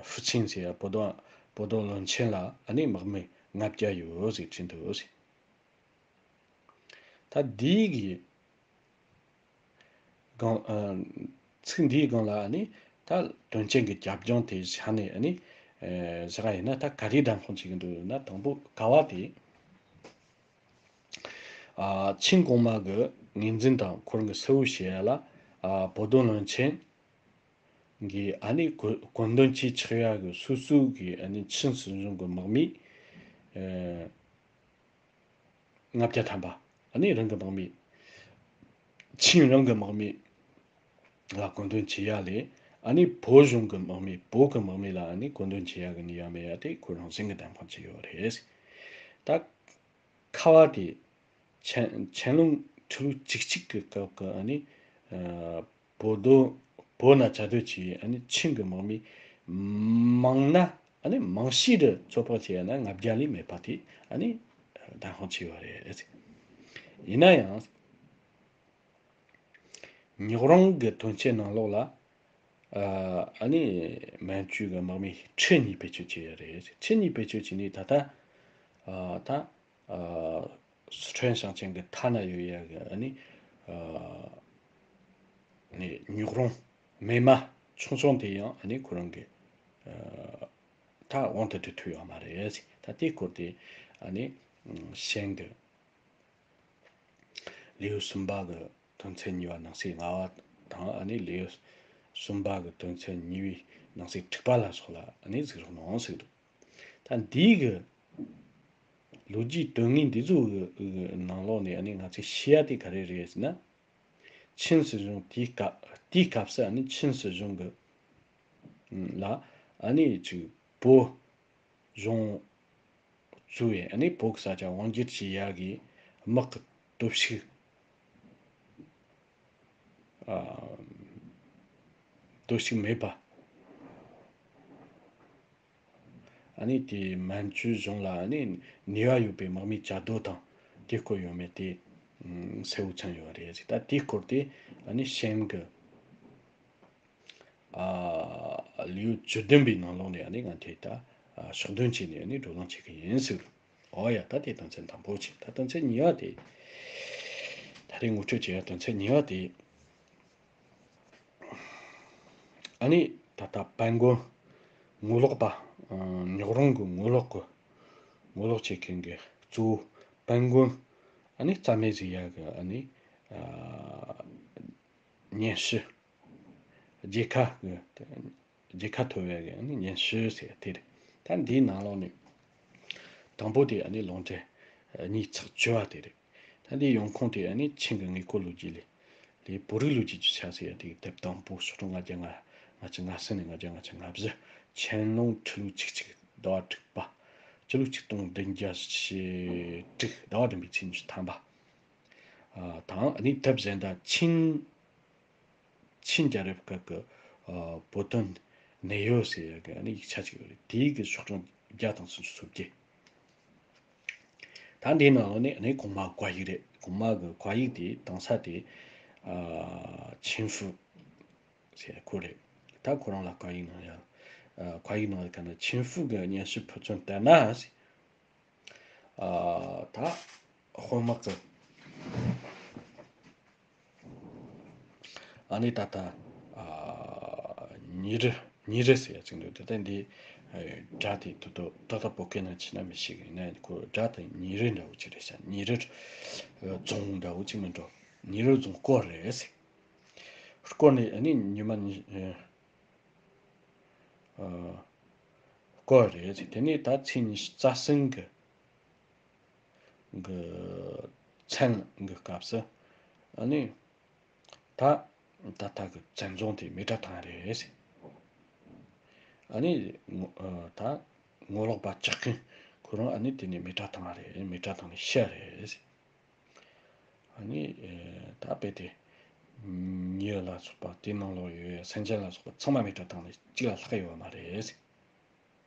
ཧྥུ་ཆིང་ཟེར་ཡ་བོ་དོ་བོ་དོ་བློན་ཆེན་ལ་ཨ་ནི་དམག་མི་ལྔ་བརྒྱ་ཡོད་ཟེར་བྲིས་འདུག་ཟེར། ད་འདིའི་གི་སྒང་ཨ་ཚིག་འདིའི་སྒང་ལ་ཨ་ནི་ད་དོན་རྐྱེན་གྱི་རྒྱབ་ལྗོངས་དེ་བཞག་ནས་ཨ་ནི་ཨ་བཞག་ཡིན་ན་ད་ག་རེ་བདམས་ཁོངས་བྱེད་ཀྱི་འདུག་ན། དང་པོ་ག་བ་དེ་ཨ་ཆིན་གོང་མ་གི་ངོས་འཛིན་དང་ཁོ་རང་གི་གསལ་བོ་བྱེད་ཡ་ལ་ཨ་བོ་དོ་བློན་ཆེན་གྱི་ཨ་ནི་གོ་གོ་འདུན་གྱིས་ཆགས་ཡ་གི་སོ་སོའི་གི་ཨ་ནི་ཆིན་སྲིད་གཞུང་གི་དམག་མི་ཨ་ལྔ་བརྒྱ་ཐམ་པ། ཨ་ནི་རང་གི་དམག་མི། ཆིན་རང་གི་དམག་མི་ལ་གོ་འདུན་བྱེད་ཡ་ལས། ཨ་ནི་བོད་གཞུང་གི་དམག་མི་བོད་ཀྱི་དམག་མི་ལ་ཨ་ནི་གོ་འདུན་བྱེད་ཡ་གི་ནུས་པ་མེད་ཡ་དེ་ཁོ་རང་བཞིན་གྱི་བདམས་ཁོངས་བྱས་ཡོད་རེད། ད་ཁ་བ་དེ་ཆན་ཆན་ལུང་ཁྲི་ལོ་བཅུ་གཅིག་གི་སྐབས་ཀྱི་ཨ་ནི་ཨ་བོད་དོ་བོད་ན་བཅའ་སྡོད་ཀྱི་ཨ་ནི་ཆིན་གྱི་དམག་མི་མང་ན་ཨ་ནི་མང་ཤོས་དེ་ཚོད་དཔག་བྱས་ན་ལྔ་བརྒྱ་ལས་མེད་པ་དེ་ཨ་ནི་བདམས་ཁོངས་བྱས་ཡོད་རེད། ཡིན་ན་ཡང་ཉོག་རོང་གི་དོན་ཆེན་ནང་ལོགས་ལ་ཨ་ཨ་ནི་མན་ཇུ་གི་དམག་མི་ཁྲི་གཉིས་བེད་སྤྱོད་བྱས་ཡོད་རེད། ཁྲི་གཉིས་བེད་སྤྱོད་བྱས་ནས་ད་ལྟ་ཨ་ད་ཨ་སི་ཁྲོན་ཞིང་ཆེན་གྱི་མཐའ་ན་ཡོད་ཡ་གི་ཨ་ནི་ཨ་ནི་ཉོག་རོང་སྨད་མ་ཆུང་ཆུང་དེ་ཡང་ཨ་ནི་ཁོ་རང་གི་ཨ་ད་དབང་དུ་སྡུད་ཐུབ་ཡོད་མ་རེད། ད་དེའི་སྐོར་དེ་ཨ་ནི་ཨ་ཤན་གི་ལེའུ་གསུམ་པ་གི་དོན་ཚན་གཉིས་པ་ནང་གསེས་ལྔ་པ་དང་ཨ་ནི་ལེའུ་གསུམ་པ་གི་དོན་ཚན་གཉིས་པའི་ནང་གསེས་དྲུག་པ་ལ་སོགས་ལ་ཨ་ནི་གཟིགས་རོགས་གནང་ཟེར་གི་འདུག་ད་འདིའི་གི་ལོ་རྒྱུས་དོན་དངོས་འདི་ཚོ་གི་ནང་ལོགས་ནས་ཨ་ནི་ང་ཚོས་ཤེས་ཡ་དེ་ག་རེ་རེད་ཟེར་ན། ཆིན་སྲིད་གཞུང་དེའི་སྐབས་དེའི་སྐབས་སུ་ཨ་ནི་ཆིན་སྲིད་གཞུང་གི་ལ་ཨ་ནི་ཅིག་བོད་གཞུང་གཙོས་པའི་ཨ་ནི་བོད་ཀྱི་ས་ཆ་དབང་སྒྱུར་བྱེད་ཡ་གི་དམག་གི་སྟོབས་ཤུགས་ཨ་སྟོབས་ཤུགས་མེད་པ། ཨ་ནི་དེ་མན་ཇུ་གཞུང་ལ་ཨ་ནི་ནུས་པ་ཡོད་པའི་དམག་མིའི་བཅའ་སྡོད་དང་དེ་སྐོར་ཡོད་མེད་དེ་ཨ་གསལ་བོ་མཚོན་ཡོད་རེད། ད་དེའི་སྐོར་དེ་ཨ་ནི་ཤན་གི་ཨ་ལེའུ་བཅུ་བདུན་པའི་ནང་ལོགས་ནས་ཨ་ནི་ང་ཚོས་ད་ཨ་ཕྱོགས་སྡོམ་བྱས་ནས་ཨ་ནི་བགྲོ་གླེང་བྱེད་ཀྱི་ཡིན་ཟེར། འོ་ཡ། ད་དེ་དོན་ཚན་དང་པོ་བྱས། ད་དོན་ཚན་གཉིས་པ་དེ། ད་རེས་ངོ་སྤྲོད་བྱེད་ཡ་དོན་ཚན་གཉིས་པ་དེ། ཨ་ནི་ད་ལྟ་དཔལ་མགོན་ངོ་ལོག་པ། ཨ་ཉོག་རོང་གི་ངོ་ལོག་གི་ངོ་ལོག་བྱེད་མཁན་གྱི་གཙོ་བོ་དཔལ་མགོན་ ཨ་ནི་རྩ་མེད་བཟོ་ཡག་གི་ཨ་ནི་ཨ་སྙན་ཞུ། རྒྱལ་ཁ་གི་རྒྱལ་ཁ་ཐོབ་ཡག་གི་ཨ་ནི་སྙན་ཞུ་ཟེར་ཡག་དེ་རེད། ད་འདིའི་ནང་ལོགས་ནས་དང་པོ་དེ་ཨ་ནི་ལུང་འདྲེན་གཉིས་ཚེག་བཅུ་བ་དེ་རེད། ད་འདིའི་ཡོང་ཁུངས་དེ་ཨ་ནི་ཆིང་གི་དངོས་སྐོར་ལོ་རྒྱུས་ལས། ལས་བོད་རིགས་ལོ་རྒྱུས་ཀྱི་ཆ་ཟེར་ཡག་དེ་དེབ་དང་པོ་ཤོག་གྲངས་ལྔ་བརྒྱ་ལྔ་ལྔ་བཅུ་ང་གསུམ་ནས་ལྔ་བརྒྱ་ལྔ་བཅུ་ང་བཞི། ཆན་ལུང་ཁྲི་ལོ་ཆིག་གཅིག་ཟླ་བ་དྲུག་པ། སྤྱི་ལོ་ཆིག་སྟོང་བདུན་བརྒྱ་ཞེ་དྲུག་ཟླ་བ་བདུན་པའི་ཚེས་ཉི་ཤུ་ཐམ་པ། ཨ་དང་ཨ་ནི་དེབ་གཞན་དག་ཆིན་ཆིན་རྒྱལ་རབས་སྐབས་ཀྱི་ཨ་བོད་དོན་གནད་ཡོད་ཟེར་ཡག་གི་ཨ་ནི་ཡིག་ཆ་ཅིག་ཡོད་རེད། དེའི་གི་ཤོག་གྲངས་བརྒྱ་དང་སུམ་ཅུ་སོ་བརྒྱད། ད་འདིའི་ནང་ལོགས་ནས་ཨ་ནི་གོང་མ་བཀའ་ཡིག་རེད། གོང་མ་གི་བཀའ་ཡིག་དེ་གཏོང་ས་དེ་ཨ་ཆིན་ཧྥུ་ཟེར་ཁོ་རེད། ད་ཁོ་རང་ལ་བཀའ་ཡིག་གནང་ཡག་ཨ་བཀའ་ཡིག་གནང་ཡག་ག་ན་ཆིན་ཧྥུ་གི་སྙན་ཞུ་ཕུལ་ཚུལ་ལྟར་ན་ཟེར། ཨ་ད་དཔོན་དམག་གི་ཨ་ནི་ད་ལྟ་ཨ་ཉི་རི་ཉི་རི་ཟེར་ཡག་ཅིག་འདུག་དེ་ལྟ་འདི་ཨ་སྒྲ་དེ་ཏོག་ཏོག་ཏག་ཏག་བོད་སྐད་ནང་བྱས་ན་མི་ཤེས་གི། ཡིན་ན་ཁོ་སྒྲ་དེ་ཉི་རི་འདྲ་བོ་ཅིག་རེད་ཤག་ཉི་རི་རྫོང་འདྲ་བོ་ཅིག་མིན་འགྲོ། ཉི་རི་རྫོང་སྐོར་རེད་ཟེར། སྐོར་ནས་ཨ་ནི་ཉི་མ་ཉི་ཨ་སྐོར་རེད་ཟེར། དེ་ནས་ད་ཚེས་ཉི་ཤུ་རྩ་གསུམ་གི་གི་མཚན་གི་སྐབས་སུ་ཨ་ནི་ད་ད་ལྟ་གི་བཙན་རྫོང་དེ་མེ་དྲག་བཏང་རེད་ཟེར། ཨ་ནི་ངོ་ཨ་ད་ངོ་ལོག་པ་ཇག་རྐུན་ཁོ་རང་ཨ་ནི་དེ་ནས་མེ་དྲག་བཏང་རེད། མེ་དྲག་བཏང་ནས་ཤི་རེད་ཟེར། ཨ་ནི་ཨེ་ད་དཔེ་དེ་མྱི་ལ་སོགས་པ་དེའི་ནང་ལོགས་ཡོད་སེམས་ཅན་ལ་སོགས་པ་ཚང་མ་མེ་དྲག་བཏང་ནས་གཅིག་ལ་ལྷག་ཡོད་མ་རེད་ཟེར།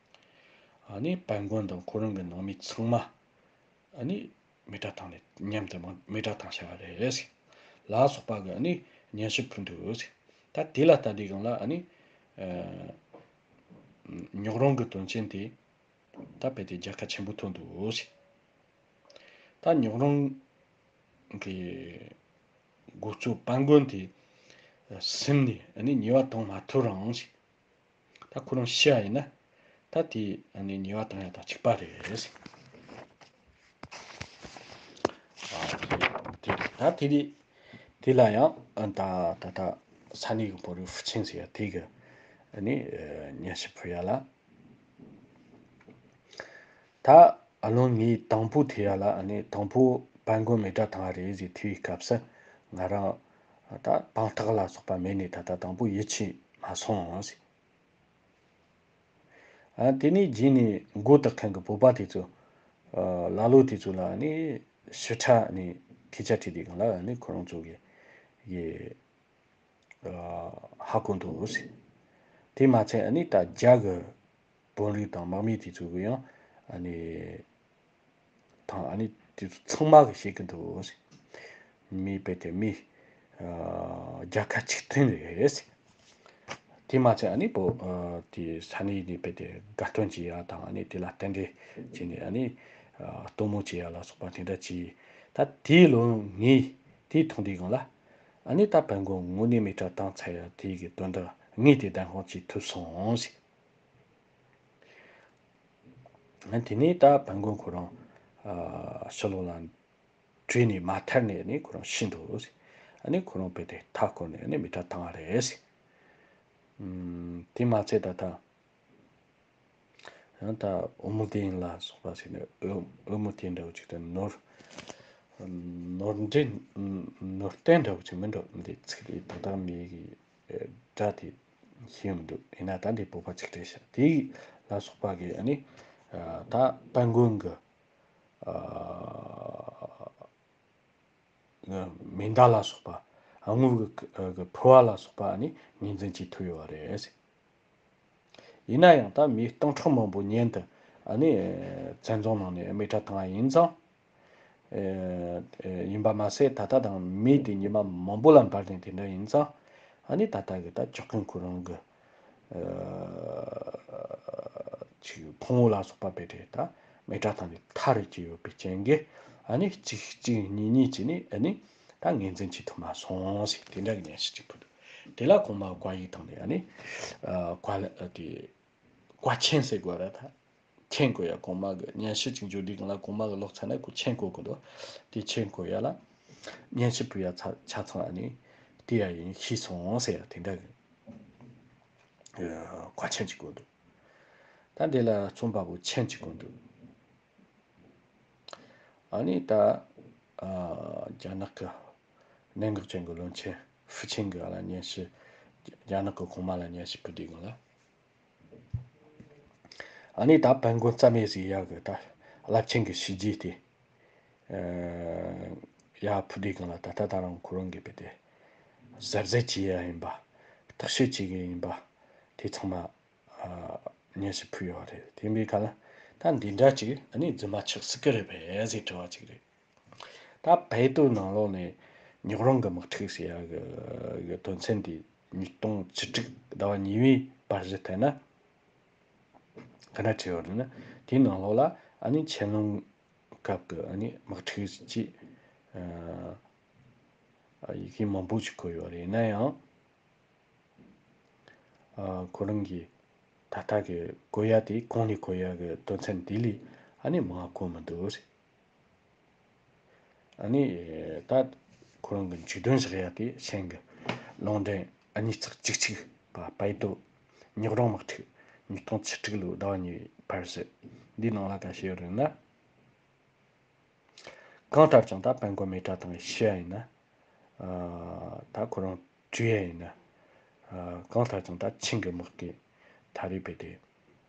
ཨ་ནི་དཔལ་མགོན་དང་ཁོ་རང་གི་ནང་མི་ཚང་མ་ཨ་ནི་མེ་དྲག་བཏང་ནས་མཉམ་དུ་མ་མེ་དྲག་བཏང་བཞག་པ་རེད་ཟེར། ལ་སོགས་པ་གི་ཨ་ནི་སྙན་ཞུ་ཕུལ་འདུག་ཟེར། ད་དེ་ལ་ལྟ་དུས་སྒང་ལ་ཨ་ནི་ཨེ་ཉོག་རོང་གི་དོན་ཆེན་དེ་ད་དཔེ་དེ་རྒྱལ་ཁ་ཆེན་པོ་ཐོབ་འདུག་ཟེར། ད་ཉོག་རོང་གི་འགོ་གཙོ་དཔལ་མགོན་དེ་ཟིན་ནས་ཨ་ནི་ཉེས་པ་གཏོང་མ་ཐུབ་རུང་ཞིག་ད་ཁོ་རང་ཤི་བ་ཡིན་ན་ད་དེ་ཨ་ནི་ཉེས་པ་གཏོང་ཡག་དང་གཅིག་པ་རེད་ཟེར། ཨ་དེ་ད་དེ་དེ་དེ་ལ་ཡང་ཨ་ད་ད་ད་ས་གནས་ཀྱི་བོད་རིགས་ཧྥུ་ཆིང་ཟེར་ཡ་དེ་གི་ཨ་ནི་ཨ་སྙན་ཞུ་ཕུལ་ཡ་ལ། ད་ཨ་ལོང་ངས་དང་པོ་ཐོས་ཡ་ལ་ཨ་ནི་དང་པོ་དཔལ་མགོན་མེ་དྲག་བཏང་བ་རེད་ཟེར་ཐོས་པའི་སྐབས་སུ་ང་རང་ད་དཔང་རྟགས་ལ་སོགས་པ་མེད་ནས་ད་ལྟ་དང་པོ་ཡིད་ཆེས་མ་སོང་ཟེར། ཨ་དེ་ནས་རྗེས་ནས་མགོ་བཏགས་མཁན་གྱི་བོད་པ་དེ་ཚོ་ཨ་ཀླ་ཀློ་དེ་ཚོ་ལ་ཨ་ནི་ཞིབ་ཕྲ་ནས་སྐད་ཆ་དྲིས་དུས་སྒང་ལ་ཨ་ནི་ཁོ་རང་ཚོ་གི་གི་ཨ་ཧ་གོ་འདུག་ཟེར། དེ་མ་ཚད་ཨ་ནི་ད་རྒྱ་གི་བོད་རིགས་དང་དམག་མི་དེ་ཚོ་གི་ཡང་ཨ་ནི་དང་ཨ་ནི་དེ་ཚོ་ཚང་མ་གི་བཤད་ཀྱི་འདུག་ཟེར། མི་དཔེ་དེ་མི་ཨ་བརྒྱ་ཁ་ཆིག་སྟོང་རེད་ཟེར། དེ་མ་ཚད་ཨ་ནི་བོད་ཨ་དེ་ས་གནས་ནས་དཔེ་དེ་དགའ་སྟོན་བྱེད་ཡ་དང་ཨ་ནི་དེ་ལ་རྟེན་འབྲེལ་བྱས་ནས་ཨ་ནི་ཨ་སྟོན་མོ་བྱེད་ཡ་ལ་སོགས་པ་དེ་འདྲ་བྱས། ད་དེའི་ལོ་ངས་དེ་མཐོང་དུས་སྒང་ལ་ཨ་ནི་ད་དཔལ་མགོན་དངོས་གནས་མེ་དྲག་བཏང་ཚར་ཡ་དེ་གི་དོན་དག་ངས་དེ་བདེན་དཔང་བྱེད་ཐུབ་སོང་ཟེར། ཨ་དེ་ནས་ད་དཔལ་མགོན་ཁོ་རང་ཨ་ཕྱི་ལོགས་ལ་བྲོས་ནས་མ་ཐར་ནས་ནི་ཁོ་རང་ཤི་འདུག་ཟེར། ཨ་ནི་ཁོ་རང་དཔེ་དེ་མཐའ་བསྐོར་ནས་ཨ་ནི་མེ་དྲག་བཏང་བ་རེད་ཟེར། ཨུམ་དེ་མ་ཚད་ད་ད་ཡང་ད་ཨོ་མོ་ཏེན་ལ་སོགས་པ་ཟེར་ནས་ཨོ་ཨོ་མོ་ཏེན་འདྲ་བོ་ཅིག་དང་ནོར་ནོར་འདྲེན་ནོར་བསྟན་འདྲ་བོ་ཅིག་མིན་འགྲོ། འདི་ཚིག་དེ་ཏག་ཏག་མེད་གི་སྒྲ་དེ་ཤེས་མི་འདུག་ཡིན་ན་ད་འདི་བོད་པ་ཅིག་རེད་ཤག་དེ་ལ་སོགས་པ་གི་ཨ་ནི་ད་དཔལ་མགོན་གི་ཨ་མེ་མདའ་ལ་སོགས་པ། དངུལ་གྱི་གི་ཕུར་བ་ལ་སོགས་པ་ནི་ངོས་འཛིན་བྱེད་ཐུབ་ཡོད་པ་རེད། ཡིན་ན་ཡང་ད་མི་སྟོང་ཕྲག་མང་པོ་མཉམ་དུ་ཨ་ནི་བཙན་རྫོང་ནང་ནས་མེ་དྲག་བཏང་བ་ཡིན་ཙང་། ཡིན་པ་མ་ཟད་ད་ལྟ་དང་མི་དེ་ཉི་མ་མང་པོ་ལ་འབར་ནས་དེ་འདྲ་ཡིན་ཙང་། ཨ་ནི་ད་ལྟ་གི་ད་ཇག་རྐུན་ཁོ་རང་གི་ཁྱི་ཕུང་བོ་ལ་སོགས་པ་དཔེ་དེ་ད་མེ་དྲག་བཏང་ནས་ཐར་རེ་གྱི་ཡོད་པའི་རྐྱེན་གྱིས་ཨ་ནི་གཅིག་གཅིག་གཉིས་གཉིས་བྱས་ནས་ཨ་ནི་ད་ངོས་འཛིན་བྱེད་ཐུབ་མ་སོང་ཟེར་དེ་འདྲ་གི་སྙན་ཞུ་གཅིག་ཕུལ་འདུག་དེ་ལ་གོང་མ་བཀའ་ཡིག་བཏང་ནས་ཨ་ནི་བཀའ་དེ་བཀའ་ཆེན་ཟེར་དགོས་རེད་ད། མཆན་བཀོད་ཡ་གོང་མ་གི་སྙན་ཞུ་ཅིག་འབྱོར་དུས་སྒང་ལ་གོང་མ་གི་ལོག་ཚར་ན་ཁོ་མཆན་བཀོད་དགོས་འདུག་དེ་མཆན་བཀོད་ཡ་ལ་སྙན་ཞུ་ཕུལ་ཡ་ཆ་ཆ་ཚང་ཨ་ནི་དེ་ཡ་ཡིན་ཤེས་སོང་ཟེར་ཡ་དེ་འདྲ་གི་ཨ་བཀའ་ཆད་ཅིག་བཀོད་འདུག་ད་འདི་ལ་རྩོམ་པ་པོ་མཆན་ཅིག་བཀོད་འདུག་ཨ་ནི་ད་ཨ་རྒྱ་ནག་གི་གནད་འགག་ཅན་གྱི་བློན་ཆེན་ཧྥུ་ཆིང་གི་ཨ་ལ་སྙན་ཞུ། རྒྱ་ནག་གི་གོང་མ་ལ་སྙན་ཞུ་ཕུལ་དུས་སྒང་ལ། ཨ་ནི་ད་དཔལ་མགོན་རྩ་མེད་ཟེར་ཡག་གི་ད་རླབས་ཆེན་གྱི་བྱས་རྗེས་དེ་ཨ་ཡར་ཕུལ་དུས་སྒང་ལ་ད་ལྟ་ད་རུང་ཁོ་རང་གིས་དཔེ་དེ་གཟབ་གཟབ་བྱེད་ཡ་ཡིན་པ། བརྟག་དཔྱད་བྱེད་ཀྱི་ཡིན་པ། དེ་ཚང་མ་ཨ་སྙན་ཞུ་ཕུལ་ཡོད་རེད། དེ་འདྲའི་སྐབས་ལ་ད་འདི་འདྲ་ཅིག་ཨ་ནི་རྫུན་མ་ཆགས་སྲིད་ཀྱི་རེད་པས་ཟེར་དྲི་བ་ཅིག་རེད། ད་པའེ་ཏུའུ་ནང་ལོགས་ནས་ཉོག་རོང་གི་དམག་འཁྲུག་ཟེར་ཡ་གི་གི་དོན་ཚན་འདི་ཉིས་སྟོང་བཅུ་དྲུག་ཟླ་བ་གཉིས་པའི་བར་གཞི་ཐད་ན་ག་འདྲ་བྲིས་ཡོད་རེད་ན། དེའི་ནང་ལོགས་ལ་ཨ་ནི་ཆན་ལུང་སྐབས་ཀྱི་ཨ་ནི་དམག་འཁྲུག་ཅེས་ཨ་ཡི་གེ་མང་པོ་ཞིག་བཀོད་ཡོད་རེད། ཡིན་ན་ཡང་ཨ་ཁོ་རང་གིས་ད་ལྟ་གི་བཀོད་ཡ་དེ་གོང་ནས་བཀོད་ཡ་གི་དོན་ཚན་འདི་ལས་ཨ་ནི་མང་བ་བཀོད་མི་འདུག་ཟེར། ཨ་ནི་ད་ཁོ་རང་གི་མཇུག་དོན་བཞག་ཡ་དེ་ཆན་གྱི་ལུང་འདྲེན་ཨ་ཉིས་རྩ་གཅིག་གཅིག་པ་པའེ་ཏུའུ་ཉོག་རོང་དམག་འཁྲུག་ཉིས་སྟོང་བཅུ་དྲུག་ལོའི་ཟླ་བ་གཉིས་བར་གཞི་འདིའི་ནང་ལ་ག་བཤད་ཡོད་རེད་ན། གང་ལྟར་ཀྱང་ད་དཔལ་མགོན་མེ་བཀྲ་མཐོང་གིས་ཤི་ཡ་ཡིན་ན། ཨ་ད་ཁོ་རང་བྲོས་ཡ་ཡིན་ན། ཨ་གང་ལྟར་ཀྱང་ད་ཆིང་གི་དམག་གིས་ད་རེས་བྱས་ཏེ་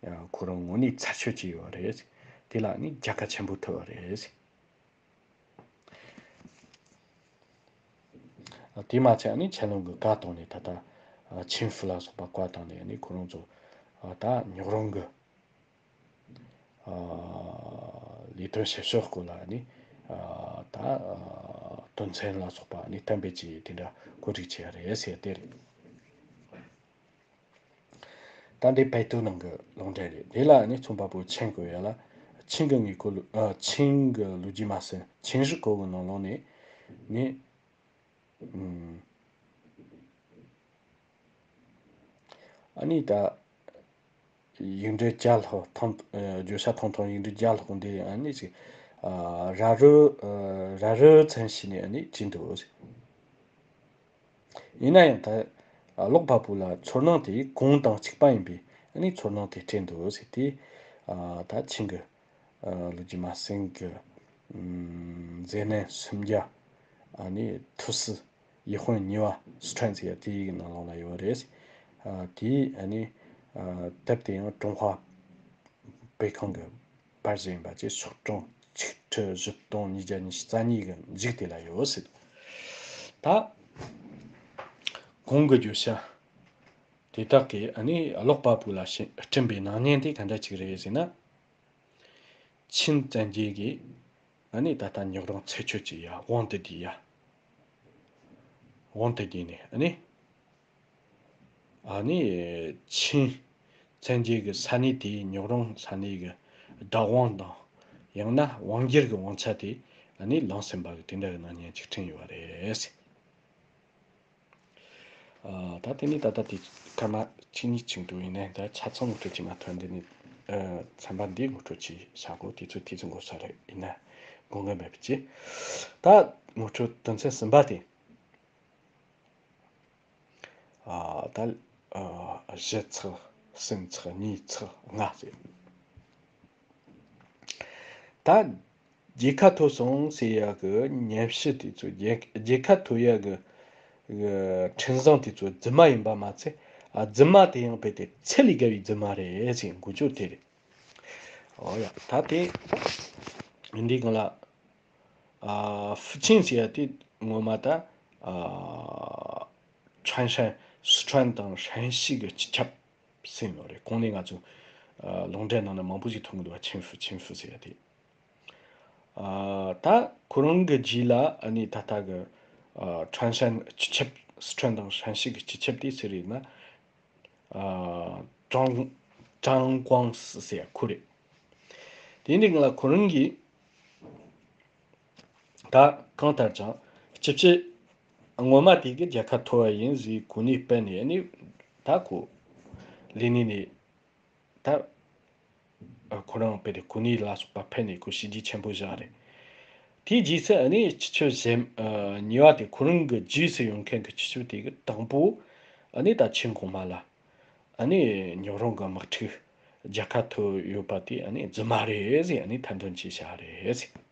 ཨ་ཁོ་རང་དངོས་གནས་ཚར་གཅོད་བྱས་ཡོད་རེད། དེ་ལ་ནི་རྒྱལ་ཁ་ཆེན་པོ་ཐོབ་པ་རེད། ཨ་དེ་མ་ཚད་ནི་ཆན་ལུང་གིས་བཀའ་བཏང་ནས་ད་ལྟ་ཨ་ཆིང་ཧྥུ་ལ་སོགས་པ་བཀའ་བཏང་ནས་ནི་ཁོ་རང་ཚོ་ཨ་ད་ཉོག་རོང་གི་ཨ་ལས་དོན་བྱེད་ཕྱོགས་སྐོར་ལ་ནི་ཨ་ད་ཨ་དོན་ཚན་ལ་སོགས་པ་ནི་གཏན་འབེབས་ཀྱིས་དེ་འདྲ་བཀོད་སྒྲིག་བྱས་རེད་ཟེར་དེ་རེད། ད་འདི་པའེ་ཏུའུ་ནང་གི་ལུང་འདྲེན་རེད། དེ་ལ་ནི་རྩོམ་པ་པོ་ཆིང་བཀོད་ཡ་ལ་ཆིང་གི་དངོས་པོ་ལུ་ཨ་ཆིང་གི་ལོ་རྒྱུས་མ་ཟིན་ཆིང་ཧྲི་ཀོ་གི་ནང་ལོགས་ནས་ནི་ཨ་ནི་ད་ཡིག་འབྲུ་བརྒྱ་ལྷག་ཐང་ཨ་བརྗོད་བྱ་ཐང་ཐང་ཡིག་འབྲུ་བརྒྱ་ལྷག་འདི་ཨ་ནི་ཅིག་ཨ་ར་རོ་ཨ་ར་རོ་ཚན་ཞིག་ནས་ཨ་ནི་བྲིས་འདུག་ཡིན་ན་ཡང་ད་ཀློག་པ་པོ་ལ་ཚོར་སྣང་དེ་གོང་དང་གཅིག་པ་ཡིན་པས་ཨ་ནི་ཚོར་སྣང་དེ་སྤྲད་འདུག་ཟེར་ཏེ། ཨ་ད་ཆིང་གི་ཨ་ལོ་རྒྱུས་མ་ཟིན་གི་ཨམ་མཛེས་ནད་སུམ་བརྒྱ་ཨ་ནི་ཐུ་སི་ཡིད་དཔོན་གཉིས་པ་སི་ཁྲོན་ཟེར་ཡ་དེ་ཡི་ནང་ལོགས་ལ་ཡོད་རེད། ཨ་དེ་ཨ་ནི་ཨ་དེབ་དེ་ཡང་ཀྲུང་ཧྭ་པེ་ཁང་གི་པར་ཟིན་པ་བཅས་ཤོག་གྲངས་ཆིག་ཁྲི་བཞི་སྟོང་ཉིས་བརྒྱ་ཉི་ཤུ་རྩ་གཉིས་ཀྱི་མཇུག་དེ་ལ་ཡོད་སྲིད། ད་གོང་གི་བརྗོད་བྱ་དེ་དག་གིས་ཨ་ནི་ཀློག་པ་པོ་ལ་བྱིན་སྤྲིན་པའི་སྣང་བརྙན་དེ་ག་འདྲ་ཅིག་རེད་ཟེར་ན། ཆིན་བཙན་རྒྱལ་གྱིས་ཨ་ནི་ད་ལྟ་ཉོག་རོང་ཚར་གཅོད་བྱེད་ཡ་དབང་དུ་བསྡུས་ཡ། དབང་དུ་བསྡུས་ནས་ཨ་ནི། ཨ་ནི་ཆིན་བཙན་རྒྱལ་གྱི་ས་གནས་དེའི་ཉོག་རོང་ས་གནས་ཀྱི་བདག་དབང་དང་ཡང་ན་དབང་སྒྱུར་གྱི་དབང་ཆ་དེ་ཨ་ནི་བླངས་ཟིན་པ་གི་དེ་འདྲ་གི་སྣང་བརྙན་ཅིག་བསྐྲུན་ཡོད་པ་རེད། ཨ་ད་དེ་ནས་ད་ལྟ་དེ་སྐར་མ་གཅིག་གཉིས་ཅིག་འདུག་ཡིན་ནའི་ད་ཆ་ཚང་ངོ་སྤྲོད་བྱེད་མ་ཐུབ། འདི་ནས་ཨ་ཚན་པ་འདི་ངོ་སྤྲོད་བྱས་བཞག་གོ། དུས་ཚོད་དུས་ཚོད་འགོར་ས་རེད། ཡིན་ན་དགོངས་འགལ་མེད་པ་བྱས། ད་ངོ་སྤྲོད་དོན་ཚན་གསུམ་པ་དེ། ཨ་ད་ཨ་གཞི་ཚེག་སུམ་ཚེག་གཉིས་ཚེག་ལྔ་ཟེར། ད་རྒྱལ་ཁ་ཐོབ་སོང་ཟེར་ཡག་གི་སྙན་ཞུ་དེ་ཚོ་རྒྱལ་རྒྱལ་ཁ་ཐོབ་ཡག་གི་གི་འཕྲིན་བཟང་དེ་ཚོ་རྫུན་མ་ཡིན་པ་མ་ཚད། ཨ་རྫུན་མ་དེ་ཡང་རྦད་དེ་ཚད་ལས་བརྒལ་བའི་རྫུན་མ་རེད་ཟེར་འགོ་བརྗོད་དེ་རེད། ཨོ་ཡ། ད་དེ་འདི་གང་ལ། ཨ་ཧྥུ་ཆིང་ཟེར་ཡ་དེ་ངོ་མ་ད་ཨ་ཁྲན་ཧྲན་སི་ཁྲོན་དང་ཧྲན་ཞི་གི་སྤྱི་ཁྱབ་ཟེར་ཡོད་རེད། གོང་ནས་ང་ཚོ་ཨ་ལུང་འདྲེན་ནང་ནས་མང་པོ་ཞིག་མཐོང་གི་འདུག་པ། ཆིང་ཧྥུ་ཆིང་ཧྥུ་ཟེར་ཡ་དེ། ཨ་ད་ཁོ་རང་གི་རྗེས་ལ་ཨ་ནི་ད་ལྟ་གི་ཨ་ཁྲན་ཧྲན་སྤྱི་ཁྱབ་སི་ཁྲོན་དང་ཧྲན་ཞི་གི་སྤྱི་ཁྱབ་དེ་སུ་རེད་ན། ཨ་ཀྲང་ཀྲང་ཀོང་སི་ཟེར་ཡ་ཁོ་རེད། དེ་འདྲའི་སྒང་ལ་ཁོ་རང་གིས་ད་གང་ལྟར་ཀྱང་སྤྱི་སྤྱི་ངོ་མ་དེ་གི་རྒྱལ་ཁ་ཐོབ་པ་ཡིན་ཟེར་གོ་གནས་སྤེལ་ནས་ནི་ད་ཁོ་ལས་གནས་ནས་ད་ ཨ་ཁོ་རང་དཔེ་དེ་གོ་གནས་ལ་སོགས་པ་ཕུལ་ནས་ཁོ་བྱས་རྗེས་ཆེན་པོ་བཞག་རེད། དེའི་རྗེས་སུ་ཨ་ནི་སྤྱི་ཁྱབ་གཞན་ཨ་གཉིས་པ་དེ་ཁོ་རང་གི་རྗེས་སུ་ཡོང་མཁན་གྱི་སྤྱི་ཁྱབ་དེ་གི་དང་པོ་ཨ་ནི་ད་ཆིན་གོང་མ་ལ་ཨ་ནི་ཉོག་རོང་གི་དམག་འཁྲུག་རྒྱལ་ཁ་ཐོབ་ཡོད་པ་དེ་ཨ་ནི་རྫུན་མ་རེད་ཟེར་ཨ་ནི་ཐེར་འདོན་བྱས་བཞག་རེད་ཟེར།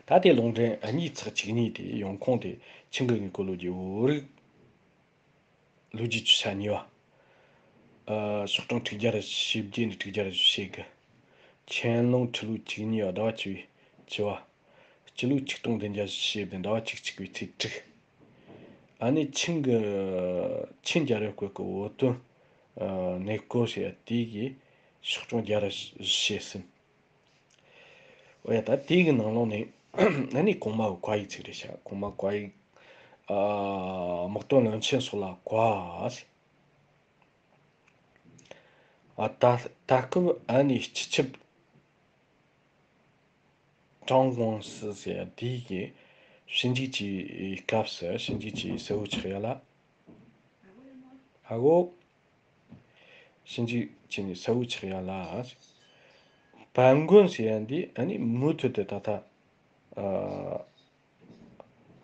ད་ལྟའི་ལུང་འདྲེན་གཉིས་ཚེག་བཅུ་གཉིས་དེ་ཡོང་ཁུངས་དེ་ཆིན་གྱི་དངོས་པོ་ལོ་རྒྱུས་བོད་རིགས་ལོ་རྒྱུས་ཆེ་ས་གཉིས་པ། ཨ་ཤོག་གྲངས་དྲུག་བརྒྱ་རེ་བཞི་བརྒྱ་ནས་དྲུག་བརྒྱ་རེ་བཞི་བཅུ་ཞེ་དགུ། ཆན་ལུང་ཁྲི་ལོ་བཅུ་གཉིས་པ་ཟླ་བ་བཅུ་བའི་བཅུ་བ། སྤྱི་ལོ་ཆིག་སྟོང་བདུན་བརྒྱ་བཞི་བཅུ་ཞེ་བདུན་ཟླ་བ་བཅུ་གཅིག་པའི་ཚེས་དྲུག། ཨ་ནི་ཆིན་གྱི་ཆིན་རྒྱལ་རབས་སྐབས་ཀྱི་བོད་དོན་ཨ་གནས་སྐོར་ཞེས་པ་དེ་གི་ཤོག་གྲངས་བརྒྱ་རེ་བཞི་བཅུ་ཞེ་གསུམ། འོ་ཡ། ད་དེའི་གི་ནང་ལོགས་ནས་ཨ་ནི་གོང་མ་བཀའ་ཡིག་ཅིག་རེད་ཤག་གོང་མ་བཀའ་ཡིག་ཨ་དམག་དོན་བློན་ཆེན་སོགས་ལ་བཀའ། ཨ་ད་ད་སྐབས་ཨ་ནི་སྤྱི་ཁྱབ་ཀྲང་ཝང་སི་ཟེར་ཡ་དེའི་གི་ཞི་འཇིགས་ཀྱི་སྐབས་སུ་ཞི་འཇིགས་ཀྱི་གསལ་བོ་ཆགས་ཡ་ལ། ཨ་གོ། ཞི་འཇིགས་བྱས་ནས་གསལ་བོ་ཆགས་ཡ་ལ། བན་དགོན་ཟེར་ཡ་འདི་ཨ་ནི་མུ་མཐུད་དུ་ད་ལྟ་ཨ་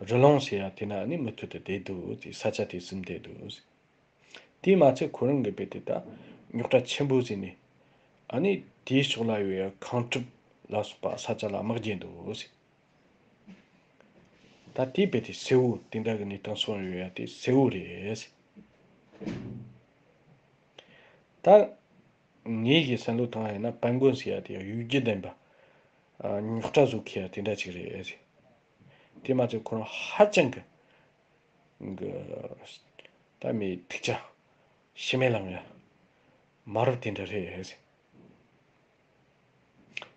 རི་ལུང་ཟེར་ཡ་དེ་ན་ཨ་ནི་མུ་མཐུད་དུ་བསྡད་འདུག་དེ་ས་ཆ་དེ་ཟིན་བསྡད་འདུག་དེ་མ་ཚད་ཁོ་རང་གི་དཔེ་དེ་ད་རྙོག་དྲ་ཆེན་པོ་བཟོས་ནས་ཨ་ནི་དེའི་ཕྱོགས་ལ་ཡོད་ཡ་ཁང་ཁྲུབ་ལ་སོགས་པ་ས་ཆ་ལ་དམག་རྒྱག་འདུག་ད་དེའི་དཔེ་དེ་གསལ་བོ་དེ་འདྲ་གི་གནས་སྟངས་སོང་ཡོད་ཡ་དེ་གསལ་བོ་རེད། ད་ངེད་ཀྱི་བསམ་བློ་བཏང་ཡིན་ན་བན་དགོན་ཟེར་ཡ་དེ་གཡོ་སྒྱུ་ལྡན་པ། ཨ་རྙོག་དྲ་བཟོ་མཁན་ཡ་དེ་འདྲ་ཅིག་རེད། དེ་མ་ཚད་ཁོ་རང་ཧ་ཅང་གི་གི་ད་མི་ཐུགས་ཅག་ཤི་མེད་ལང་ཡ་མ་རབས་དེ་འདྲ་རེད།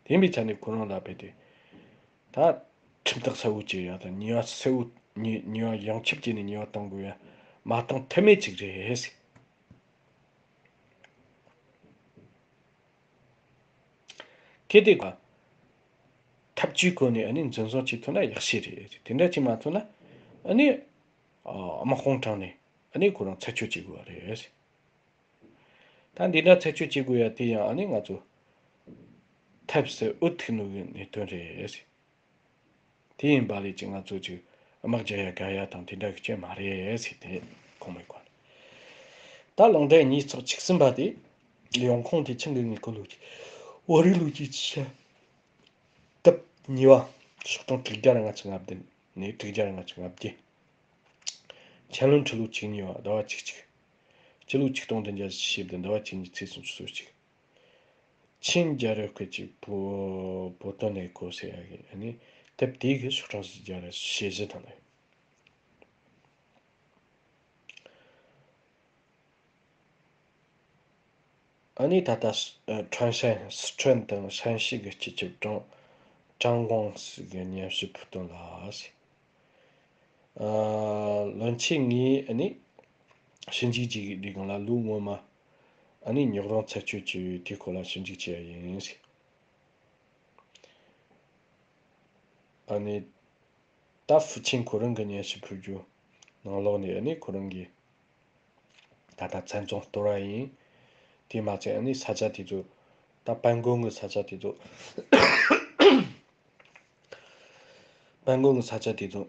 དེ་ཡིན་པའི་ཆ་ནས་ཁོ་རང་ལ་དཔེ་དེ་ད་ཁྲིམས་ཐག་གསལ་བོ་བཅད་ཡ་དང་ཉེས་པ་གསལ་བོ་ཉེས་ཉེས་པ་ཡང་ཁྱབ་བཅད་ནས་ཉེས་པ་གཏོང་དགོས་ཡ་མ་གཏོང་ཐབས་མེད་ཅིག་རེད། གལ་ཏེ་ཐབས་ཇུས་བཀོལ་ནས་ཨ་ནི་འཛིན་བཟུང་བྱེད་ཐུབ་ན་ཡག་ཤོས་རེད། དེ་འདྲ་བྱེད་མ་ཐུབ་ན་ཨ་ནི་དམག་དཔུང་དྲངས་ནས་ཨ་ནི་ཁོ་རང་ཚར་གཅོད་བྱེད་དགོས་པ་རེད། ད་འདི་འདྲ་ཚར་གཅོད་བྱེད་དགོས་ཡ་དེ་ཡང་ཨ་ནི་ང་ཚོ་ཐབས་ཟད་འུ་ཐུག་ནོ་གི་གནད་དོན་རེད། དེ་ཡིན་པ་ལས་ཀྱི་ང་ཚོ་ཅིག་དམག་རྒྱག་ཡ་དགའ་ཡ་དང་དེ་འདྲ་གི་རྐྱེན་མ་རེད་ཟེར་ཏེ་གོང་མའི་བཀའ། ད་ལུང་འདྲེན་ཉིས་བརྩེགས་གཅིག་གསུམ་པ་དེ་ཡོང་ཁུངས་དེ་ཆིན་གྱི་དངོས་པོ་ལོ་རྒྱུས་བོད་རིགས་ལོ་རྒྱུས་ཀྱི་ཆ་དེབ་གཉིས་པ་ཤོག་གྲངས་དྲུག་བརྒྱ་རེ་ལྔ་བཅུ་ང་བདུན་ནས་དྲུག་བརྒྱ་རེ་ལྔ་བཅུ་ང་བརྒྱད། ཆན་ལུང་ཁྲི་ལོ་བཅུ་གཉིས་པ་ཟླ་བ་བཅུ་གཅིག་སྤྱི་ལོ་ཆིག་སྟོང་བདུན་བརྒྱ་བཞི་བཅུ་ཞེ་བདུན་ཟླ་བ་བཅུ་གཉིས་ཚེས་སུམ་ཅུ་སོ་གཅིག་ཆིན་རྒྱལ་རབས་སྐབས་ཀྱི་བོད་བོད་དོན་གནས་སྐོར་ཟེར་ཡ་གི་ཨ་ནི་དེབ་དེའི་གི་ཤོག་གྲངས་བཞི་བརྒྱ་རེ་ཞེ་བཞི་དང་ལས། ཨ་ནི་ད་ལྟ་ཨ་ཁྲོན་ཧྲན་སི་ཁྲོན་དང་ཧྲན་ཞི་གི་སྤྱི་ཁྱབ་ཀྲང་ཀྲང་ཝང་སི་གི་སྙན་ཞུ་ཕུལ་དོན་ལ་ཟེར། ཨ་བློན་ཆེན་ངས་ཨ་ནི་ཞི་འཇིགས་ཀྱི་ལས་ཁུངས་ལ་ལོ་སྔོན་མ་ཨ་ནི་ཉོག་རོང་ཚར་གཅོད་བྱས་པའི་དེའི་སྐོར་ལ་ཞིབ་འཇུག་བྱས་པ་ཡིན་ཟེར། ཨ་ནི་ད་ཧྥུ་ཆིན་ཁོ་རང་གི་སྙན་ཞུ་ཕུལ་རྒྱུ་ནང་ལོགས་ནས་ཨ་ནི་ཁོ་རང་གིས་ད་ལྟ་བཙན་རྫོང་གཏོར་བ་ཡིན། དེ་མ་ཚད་ཨ་ནི་ས་ཆ་དེ་ཚོ་ད་བན་དགོན་གྱི་ས་ཆ་དེ་ཚོ་བན་དགོན་གྱི་ས་ཆ་དེ་ཚོ་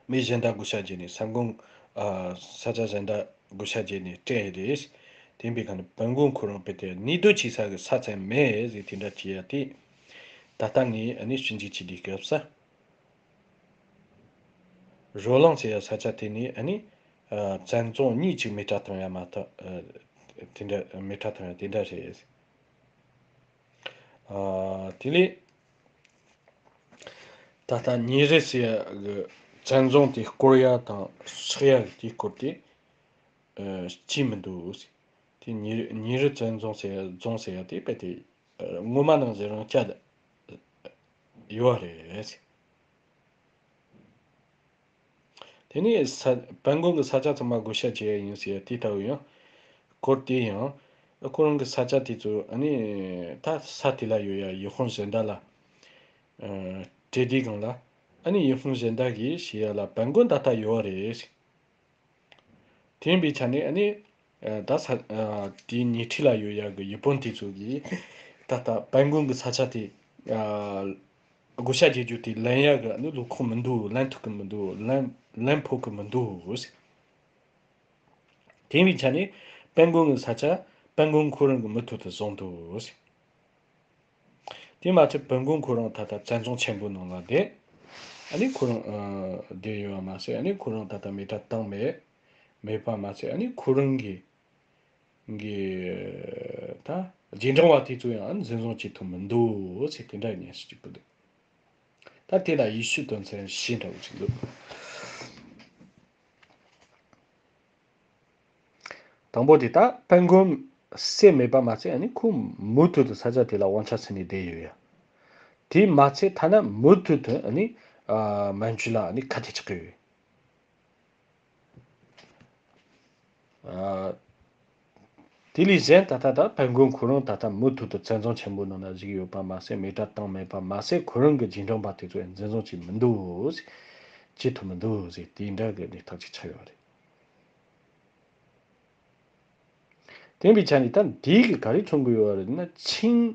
མི་གཞན་དག་བགོ་བཤའ་བྱས་ནས་ས་དགོན་ཨ་ས་ཆ་གཞན་དག་བགོ་བཤའ་བྱས་ནས་སྤྲད་རེད། དེ་འབའི་ཁ་ནས་བན་དགོན་ཁོ་རང་དཔེ་དེ་གནས་སྡོད་བྱེད་ས་གི་ས་ཚད་མེད་ཟེར་དེ་འདྲ་བྱས་ཡ་དེ། ད་ལྟ་ངས་ཨ་ནི་ཞིབ་འཇུག་བྱེད་དུས་སྐབས་སུ། རོ་ལངས་ཟེར་ཡ་ས་ཆ་དེ་ནས་ཨ་ནི་ཨ་བཙན་རྫོང་གཉིས་ཅིག་མེ་སྲེག་བཏང་ཡ་མ་གཏོགས་ཨ་དེ་འདྲ་མེ་སྲེག་བཏང་ཡ་དེ་འདྲ་རེད། ཨ་དེ་ལས་ད་ལྟ་ཉེ་རི་ཟེར་ཡ་གི་བཙན་རྫོང་དེ་སྐོར་ཡ་དང་བསྲེག་ཡ་གི་དེའི་སྐོར་དེ་ཨ་ཅི་མི་འདུག་དེ་ཉེ་རི་ཉེ་རི་བཙན་རྫོང་ཟེར་ཡ་རྫོང་ཟེར་ཡ་དེ་དཔེ་དེ་ཨ་ངོ་མ་ནང་བཞིན་རང་སྐྱ་ཡོད་རེད། དེ་ནས་ས་བན་དགོན་གྱི་ས་ཆ་ཚང་མ་བགོ་བཤའ་བྱས་ཡིན་ཟེར་དེ་ལྟ་བུ་ཡང་སྐོར་དེ་ཡང་ཁོ་རང་གི་ས་ཆ་དེ་ཚོ་ཨ་ནི་ད་ས་དེ་ལ་ཡོད་ཡ་ཡུལ་དཔོན་གཞན་དག་ལ་ཨ་སྤྲད་དུས་སྒང་ལ་ཨ་ནི་ཡུལ་དཔོན་གཞན་དག་གིས་ཞུ་ཡ་ལ་བན་དགོན་ད་ལྟ་ཡོད་རེད། དེ་ཡིན་པའི་ཆ་ནས་ཨ་ནི་ཨ་ད་ས་ཨ་དེའི་ཉེ་འཁྲིས་ལ་ཡོད་ཡ་གི་ཡུལ་དཔོན་དེ་ཚོ་གིས་ད་ལྟ་པན་གོན་གི་ས་ཆ་དེ་ཨ་བགོ་བཤའ་བརྒྱབ་རྒྱུ་དེ་ལེན་ཡ་གི་ཨ་ནི་ལོ་ཁོག་མི་འདུག་ལེན་ཐུབ་གི་མི་འདུག་ལེན་ལེན་ཕོད་གི་མི་འདུག་དེ་ཡིན་པའི་ཆ་ནས་པན་གོན་གི་ས་ཆ་པན་གོན་ཁོ་རང་གི་མུ་མཐུད་དུ་བཟུང་འདུག་དེ་མ་ཚད་པན་གོན་ཁོ་རང་ད་ལྟ་བཙན་བཟུང་ཆེན་པོའི་ནང་ལ་བསྡད། ཨ་ནི་ཁོ་རང་ཨ་བསྡད་ཡོད་པ་མ་ཟད་ཨ་ནི་ཁོ་རང་ད་ལྟ་མེ་སྲེག་བཏང་མེད་མེད་པ་མ་ཟད་ཨ་ནི་ཁོ་རང་གི་གི་ད་རྗེས་འབྲང་བ་དེ་ཚོ་ཡང་འཛིན་བཟུང་བྱེད་ཐུབ་མི་འདུག་ཟེར་དེ་འདྲ་སྙན་ཞུ་གཅིག་པུ་འདུག་ད་དེ་ལ་ཡེ་ཤུ་དོན་ཚན་བཞི་འདྲ་བོ་ཅིག་འདུག་དང་པོ་དེ་ད་པན་གོན་བསད་མེད་པ་མ་ཚད་ཨ་ནི་ཁོ་མུ་མཐུད་དུ་ས་ཆ་དེ་ལ་དབང་ཆ་ཟིན་ནས་བསྡད་ཡོད་ཡ། དེ་མ་ཚད་ཐ་ན་མུ་མཐུད་དུ་ཨ་ནི་ཨ་མན་ཇུ་ལ་ཨ་ནི་ཁ་གཏད་གཅོག་གི་ཡོད། ཨ་དེ་ལས་གཞན་ད་ལྟ་ད་པན་གོན་ཁོ་རང་ད་ལྟ་མུ་མཐུད་དུ་བཙན་བཟུང་ཆེན་པོའི་ནང་ན་བཞུགས་ཡོད་པ་མ་ཟད་མེ་སྲེག་བཏང་མེད་པ་མ་ཟད་ཁོ་རང་གི་རྗེས་འབྲང་པ་དེ་ཚོ་ཡང་འཛིན་བཟུང་བྱེད་མི་འདུག་ཟེར། བྱེད་ཐུབ་མི་འདུག་ཟེར་དེ་འདྲ་གི་གནས་སྟངས་ཅིག་ཆགས་ཡོད་རེད། དེ་ཡིན་པའི་ཆ་ནས་ད་འདི་གི་ག་རེ་མཚོན་གི་ཡོད་རེད་ན་ཆིང་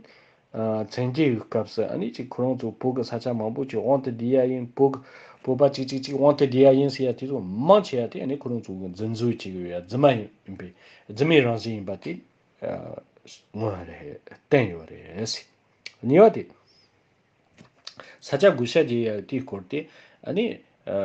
ཨ་བཙན་རྒྱལ་གྱི་སྐབས་སུ་ཨ་ནི་ཅིག་ཁོ་རང་ཚོ་བོད་ཀྱི་ས་ཆ་མང་པོ་ཅིག་དབང་དུ་བསྡུས་ཡ་ཡིན། བོད་ཀྱི་བོད་པ་ཅིག་ཅིག་ཅིག་དབང་དུ་བསྡུས་ཡ་ཡིན་ཟེར་ཡ་དེ་ཚོ་མང་ཆེ་བ་དེ་ཨ་ནི་ཁོ་རང་ཚོ་གི་འཛིན་བཟུང་བྱེད་ཀྱི་ཡོད་ཡ་རྫུན་མ་ཡིན་པའི་རྫུན་མའི་རང་བཞིན་ཡིན་པ་དེ་ཨ་མངོན་རེད་བསྟན་ཡོད་རེད། གཉིས་པ་དེ། ས་ཆ་བགོ་བཤའ་བྱེད་ཡ་དེའི་སྐོར་དེ་ཨ་ནི་ཨ་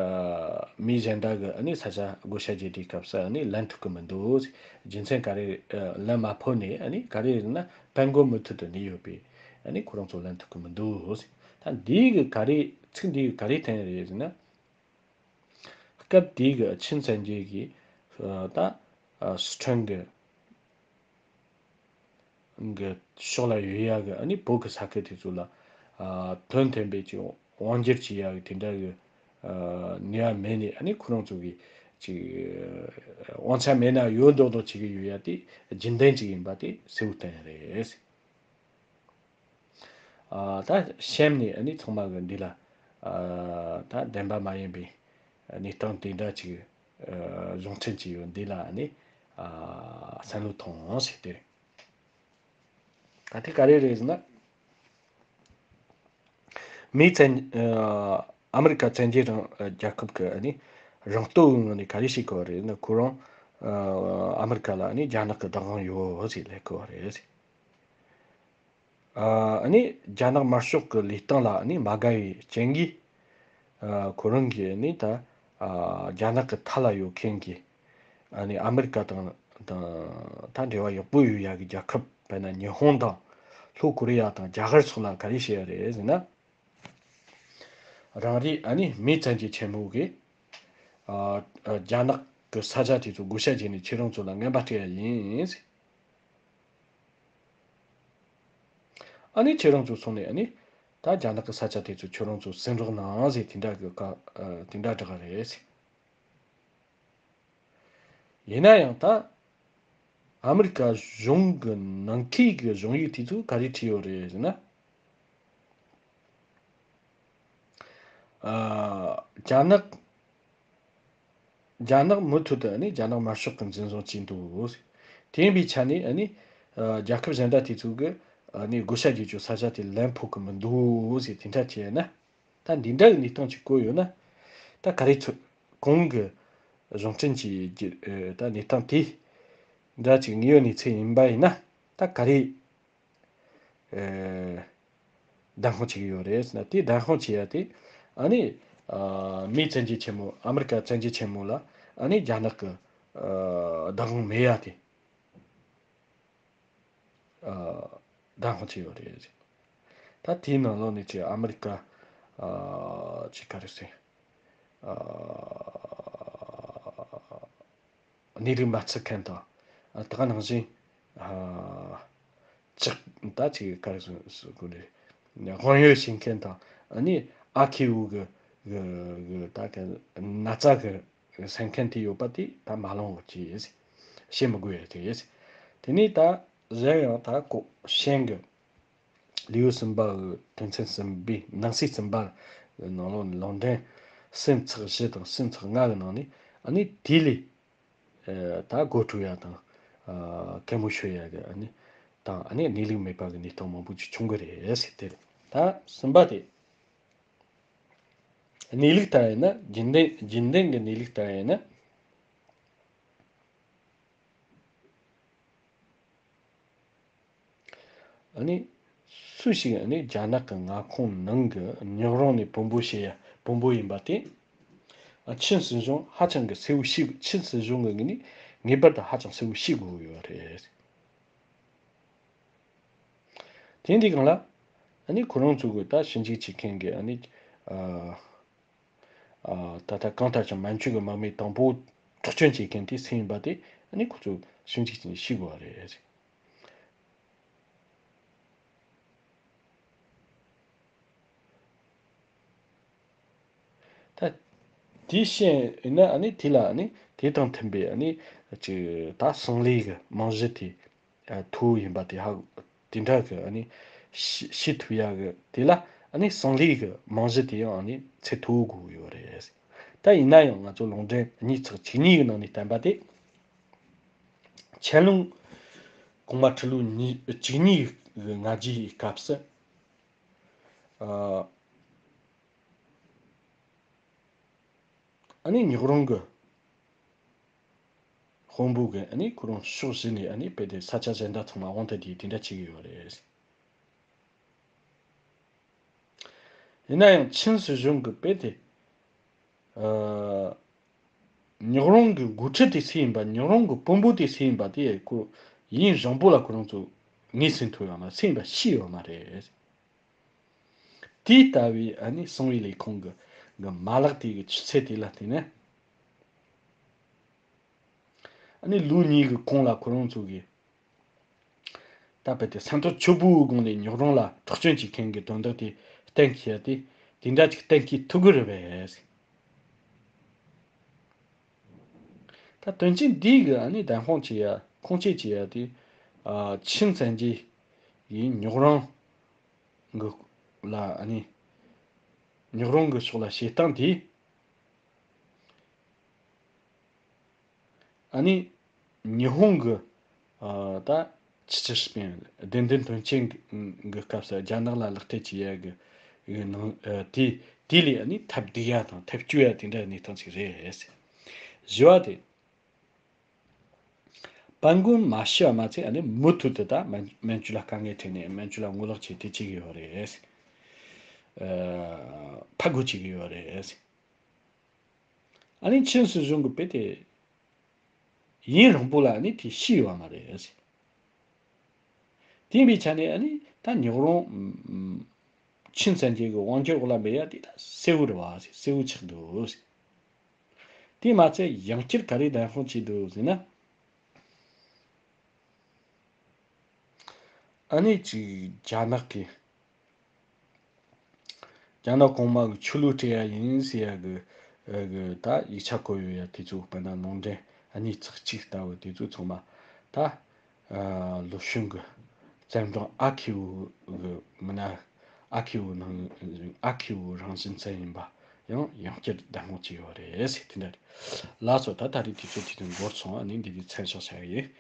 མི་གཞན་དག་གི་ཨ་ནི་ས་ཆ་བགོ་བཤའ་བྱེད་དུས་སྐབས་སུ་ཨ་ནི་ལེན་ཐུབ་ཀྱི་མི་འདུག་རྒྱུ་མཚན་ག་རེ་ཨ་ལེན་མ་ཕོད་ནས་ཨ་ནི་ག་རེ་རེད་ན་པན་གོན་མུ་མཐུད་དུ་གནས་ཡོད་པས་ཨ་ནི་ཁོ་རང་ཚོ་ལེན་ཐུབ་ཀྱི་མི་འདུག་ད་འདིའི་གི་ག་རེ་ཚིག་འདིའི་གི་ག་རེ་བསྟན་རེད་ཟེར་ན། སྐབས་དེའི་གི་ཆིང་བཙན་རྒྱལ་གྱིས་ཨ་ད་ཨ་སི་ཁྲོན་གི་གི་ཕྱོགས་ལ་ཡོད་ཡ་གི་ཨ་ནི་བོད་གི་ས་ཁུལ་དེ་ཚོ་ལ་ཨ་དོན་མཐུན་པའི་ཅིག་དབང་སྒྱུར་བྱེད་ཡ་གི་དེ་འདྲ་གི་ཨ་ནུས་པ་མེད་ནས་ཨ་ནི་ཁོ་རང་ཚོ་གི་ཅིག་དབང་ཆ་མེད་ན་ཡོད་མདོག་མདོག་བྱེད་གི་ཡོད་ཡ་དེ་རྒྱུན་ལྡན་ཅིག་ཡིན་པ་དེ་གསལ་བོ་བསྟན་རེད། ཨ་ད་གཤམ་ནས་ཨ་ནི་ཚང་མ་གི་འདི་ལ་ཨ་ད་བདེན་པ་མ་ཡིན་པའི་གནས་སྟངས་དེ་འདྲ་ཅིག་ཨ་གཞུང་འབྲེལ་གྱི་ཡོད་འདི་ལ་ཨ་ནི་ཨ་བསམ་བློ་ཐོངས་ཟེར་དེ་རེད། ད་དེ་ག་རེ་རེད་ཟེར་ན། མི་བཙན་ཨ་ཨ་མི་རི་ཀ་བཙན་རྒྱལ་རང་རྒྱལ་ཁབ་ཀྱི་ཨ་ནི་རང་སྟོབས་ཀྱི་ངང་ནས་ག་རེ་བྱེད་དགོས་པ་རེད་ན་ཁོ་རང་ཨ་ཨ་མི་རི་ཀ་ལ་ཨ་ནི་རྒྱ་ནག་གི་བདག་དབང་ཡོད་ཟེར་ལབ་དགོས་པ་རེད། ཨ་ནི་རྒྱ་ནག་དམར་ཤོག་གི་ལས་སྟངས་ལ་ཨ་ནི་མ་དགའ་བའི་རྐྱེན་གྱིས་ཨ་ཁོ་རང་གིས་ཨ་ནི་ད་ཨ་རྒྱ་ནག་གི་མཐའ་ལ་ཡོད་མཁན་གྱི་ཨ་ནི་ཨ་མི་རི་ཀ་དང་དང་ད་འབྲེལ་བ་ཡག་པོ་ཡོད་ཡ་གི་རྒྱལ་ཁབ་དཔེར་ན་ཉི་ཧོང་དང་ལྷོ་ཀོ་རི་ཡ་དང་རྒྱ་གར་སོགས་ལ་ག་རེ་བཤད་ཡ་རེད་ཟེར་ན། རང་རེ་ཨ་ནི་མི་བཙན་གྱི་ཆེན་མོ་གིས་ཨ་ཨ་རྒྱ་ནག་གི་ས་ཆ་དེ་ཚོ་བགོ་བཤའ་བྱས་ནས་ཁྱེད་རང་ཚོ་ལ་རྔན་པ་སྤྲད་ཡ་ཡིན་ཟེར། ཨ་ནི་ཁྱེད་རང་ཚོ་སོང་ནས་ཨ་ནི་ད་རྒྱ་ནག་གི་ས་ཆ་དེ་ཚོ་ཁྱེད་རང་ཚོ་ཟིན་རོགས་གནང་ཟེར་དེ་འདྲ་གི་བཀའ་ཨ་དེ་འདྲ་བསྒྲགས་རེད་ཟེར། ཡིན་ན་ཡང་ད་ཨ་མི་རི་ཀ་གཞུང་གི་ནང་ཁུལ་གྱི་གཞུང་ཡིག་དེ་ཚོ་ག་རེ་བྲིས་ཡོད་རེད་ཟེར་ན། ཨ་རྒྱ་ནག་རྒྱ་ནག་མུ་མཐུད་དུ་ཨ་ནི་རྒྱ་ནག་དམར་ཤོག་གི་འཛིན་བཟུང་བྱས་འདུག་དེ་ཡིན་པའི་ཆ་ནས་ཨ་ནི་ཨ་རྒྱལ་ཁབ་གཞན་དག་དེ་ཚོ་གི་ཨ་ནི་བགོ་བཤའ་བརྒྱུད་ཀྱི་ས་ཆ་དེ་ལེན་ཕོད་ཀྱི་མི་འདུག་ཟེར་དེ་འདྲ་བྱས་ན། ད་འདི་འདྲ་གི་གནས་སྟངས་ཅིག་བཀོད་ཡོད་ན། ད་ག་རེ་ཚོད་གོང་གི་གཞུང་འབྲེལ་གྱི་ད་གནས་སྟངས་དེ་འདྲ་ཅིག་དངོས་ཡོད་གནས་ཚུལ་ཡིན་པ་ཡིན་ན་ད་ག་རེ་ཨེ་བདེན་དཔང་བྱེད་ཀྱི་ཡོད་རེད་ཟེར་ན། དེ་བདེན་དཔང་བྱེད་ཡ་དེ་ཨ་ནི་ཨ་མི་བཙན་རྒྱལ་ཆེན་མོ་ཨ་མི་རི་ཀ་བཙན་རྒྱལ་ཆེན་མོ་ལ་ཨ་ནི་རྒྱ་ནག་གི་ཨ་བདག་དབང་མེད་ཡ་དེ། ཨ་བདེན་དཔང་བྱས་ཡོད་རེད། ད་དེའི་ནང་ལོགས་ནས་ཅིག་ཨ་མི་རི་ཀ་ཨ་ཅིག་ག་རེ་ཟེར་ཨ་གནས་ལུགས་མ་ཚུད་མཁན་དང་ཨ་ད་ག་ནང་བཞིན་ཨ་ཅིག་ད་ཅིག་ག་རེ་ཟེར་དགོས་རེད། དབང་ཡོད་བྱེད་མཁན་དང་ཨ་ནི་ཨ་ཁེ་འུ་གི་གི་གི་ད་ག་ན་ཚ་གི་སེམས་ཁམས་དེ་ཡོད་པ་དེ་ད་མ་ལོང་བ་ཅི་ཡིན་བཤད་མི་དགོས་ཡ་དེ་ཡིན། དེ་ནས་ད་གཞན་ཡང་ད་ཀོ་ཤན་གི་ལེའུ་གསུམ་པ་གི་དོན་ཚན་གསུམ་པའི་ནང་གསེས་གསུམ་པ་གི་ནང་ལོགས་ནས་ལུང་འདྲེན་སུམ་ཚེག་བཞི་དང་སུམ་ཚེག་ལྔ་གི་ནང་ནས་ཨ་ནི་དེ་ལས་ ད་སྒོ་དཀྲུག་ཡ་དང་། གད་མོ་ཤོར་ཡ་གི་ཨ་ནི་དང་ཨ་ནི་གནས་ལུགས་མེད་པ་གི་གནས་སྟངས་མང་པོ་ཅིག་བྱུང་གི་རེད་ཟེར་དེ་རེད། ད་གསུམ་པ་དེ། གནས་ལུགས་ལྟར་ཡིན་ན། རྒྱུན་ལྡན་རྒྱུན་ལྡན་གྱི་གནས་ལུགས་ལྟར་ཡིན་ན། ཨ་ནི་སུ་ཞིག་ཨ་ནི་རྒྱ་ནག་གི་མངའ་ཁོངས་ནང་གི་ཉག་རོང་ནས་དཔོན་པོ་བྱེད་ཡ་དཔོན་པོ་ཡིན་པ་དེ། ཨ་ཆིན་སྲིད་གཞུང་ཧ་ཅང་གི་གསལ་བོ་ཤེས། ཆིན་སྲིད་གཞུང་གི་ངོས་ནས་ངེས་པར་དུ་ཧ་ཅང་གསལ་བོ་ཤེས་དགོས་ཡོད་རེད། དེ་འདི་གང་ལ། ཨ་ནི་ཁོ་རང་ཚོ་གི་ད་ཞིབ་འཇུག་བྱེད་མཁན་གྱི་ཨ་ནི་ཨ། ཨ། ད་ལྟ་གང་ལྟར་ཀྱང་མན་ཇུ་གི་དམག་མི་དང་པོ་འཕྲོག་བཅོམ་བྱེད་མཁན་དེ་སུ་ཡིན་པ་དེ་ཨ་ནི་ཁོ་ཚོས་ཞིབ་འཇུག་བྱས་ནས་ཤེས་དགོས་པ་རེད། ད་དེ་བཤད་ཡིན་ན་ཨ་ནི་དེ་ལ་ཨ་ནི་དེ་དང་མཐུན་པའི་ཨ་ནི་ཅིག་ད་སང་ལི་གི་རྨང་གཞི་དེ། ཨ། མཐོ་བོ་ཡིན་པ་དེ་ཧ་དེ་འདྲ་གི་ཨ་ནི་ཤེས་ཤེས་ཐུབ་ཡ་གི་དེ་ལ་ཨ་ནི་སང་ལི་གི་རྨང་གཞི་དེ་ཡང་ཨ་ནི་ཚད་མཐོ་བོ་དགོས་ཡོད་རེད། ད་ཡིན་ན་ཡང་ང་ཚོ་ལུང་འདྲེན་ཉིས་ཚེག་བཅུ་གཉིས་ཀྱི་ནང་ནས་བསྟན་པ་དེ། ཆན་ལུང་གོང་མ་ཁྲི་ལོ་ཉི་བཅུ་གཉིས་ཀྱི་སྔ་རྗེས་སྐབས་སུ། ཨ། ཨ་ནི་ཉག་རོང་གི་དཔོན་པོ་གིས་ཨ་ནི་ཁོ་རང་ཕྱོགས་བཞི་ནས་ཨ་ནི་དཔེ་དེ་ས་ཆ་གཞན་དག་ཚང་མ་དབང་དུ་བསྡུས་དེ་འདྲ་བྱེད་ཀྱི་ཡོད་རེད། ཡིན་ན་ཡང་ཆིན་སྲིད་གཞུང་གི་དཔེ་དེ། ཨ། ཉག་རོང་གི་འགོ་ཁྲིད་དེ་སུ་ཡིན་པ། ཉག་རོང་གི་དཔོན་པོ་དེ་སུ་ཡིན་པ་དེ་ཁོ་ཡུན་རིང་པོ་ལ་ཁོ་རང་ཚོ་ངོས་ཟིན་ཐུབ་ཡོད་མ། སུ་ཡིན་པ་ཤེས་ཡོད་མ་རེད། དེ་ལྟ་བུའི་ཨ་ནི་གསང་བའི་ལས་ཁུངས་ཀྱི་གི་མ་ལག་དེ་གི་ཆུ་ཚད་དེ་ལ་བལྟས་ན། ཨ་ནི་ལོ་གཉིས་ཀྱི་གོང་ལ་ཁོ་རང་ཚོ་གིས་ད་དཔེ་དེ་ས་མཐོ་ཆུ་སྦོའི་སྒང་ནས་ཉག་རོང་ལ་འཕྲོག་བཅོམ་བྱེད་མཁན་གྱི་དོན་དག་དེ་གཏན་འཁེལ་ཡ་དེ་དེ་འདྲ་ཅིག་གཏན་འཁེལ་ཐུབ་ཀྱི་རེད་པས། ད་དོན་ཆེན་འདི་གི་ཨ་ནི་བདེན་དཔང་བྱེད་ཡ་ཁུངས་སྐྱེལ་བྱེད་ཡ་དེ། ཨ། ཆིན་བཙན་རྒྱལ་གྱིས་ཉག་རོང་གི་ལ་ཨ་ནི་ཉག་རོང་གི་ཕྱོགས་ལ་བྱེད་སྟངས་དེ། ཨ་ནི་ཉི་ཧོང་གི། ཨ། ད་ཆི་ཆི་ཤི་པིན་བདེན་དོན་དོན་རྐྱེན་གྱི་སྐབས་སུ་རྒྱ་ནག་ལ་ལག་འཐེལ་བྱེད་ཡ་གི་གི་ནང་། ཨ། དེ་དེ་ལས་ཨ་ནི་ཐབས་བསྡུས་ཡ་དང་ཐབས་སྐྱོ་ཡ་དེ་འདྲ་གནས་སྟངས་ཅིག་རེད། བཞི་བ་དེ། པན་གོན་མ་ཤི་བ་མ་ཚད་ཨ་ནི་མུ་མཐུད་དུ་ད་མན་མན་ཇུ་ལ་དཀའ་ངལ་འཕྲད་ནས་མན་ཇུ་ལ་ངོ་ལོག་བྱས་ཏེ་བྱེད་ཀྱི་ཡོད་རེད། ཨ། ཕར་རྒོལ་བྱེད་ཀྱི་ཡོད་རེད། ཨ་ནི་ཆིན་སྲིད་གཞུང་གི་དཔེ་དེ་ཡུན་རིང་པོ་ལ་ཨ་ནི་དེ་ཤི་ཡོད་མ་རེད། དེ་ཡིན་པའི་ཆ་ནས་ཨ་ནི་ད་ཉག་རོང་ཆིན་བཙན་རྒྱལ་གྱི་དབང་སྒྱུར་འོག་ལ་མེད་ཡ་དེ་ད་གསལ་བོ་རེད་བ། གསལ་བོ་ཆགས་འདུག། དེ་མ་ཚད་ཡང་བསྐྱར་ག་རེ་བདེན་དཔང་བྱས་འདུག་ཟེར་ན། ཨ་ནི་ཅིག་རྒྱ་ནག་གི་རྒྱ་ནག་གོང་མ་གི་ཆོས་ལུགས་སྤྲད་ཡ་ཡིན་ཟེར་ཡ་གི་གི་ད་ཡིག་ཆ་བཀོད་ཡོད་ཡ་དེ་ཚོ་དཔེར་ན་ལུང་འདྲེན་ཨ་ནི་ཚེག་གཅིག་ལྟ་བུ་དེ་ཚོ་ཚང་མ་ད། ཨ། ལོ་གཞོན་གྱི་བཙན་པོ་ཨ་ཁེའུ་གི་མི་སྣ། ཨ་ཁེའུ་ནང་ཨ་ཁེའུ་རང་བཞིན་ཅན་ཡིན་པ་ཡང་ཡང་བསྐྱར་བདེན་དཔང་བྱས་ཡོད་རེད་ཟེར་དེ་འདྲ་རེད། ལགས་སོ། ད་ད་རེས་དུས་ཚོད་དེ་དུས་འགོར་སོང་། ཨ་ནི་འདི་དུས་མཚམས་བཞག་བྱ་ཡིན།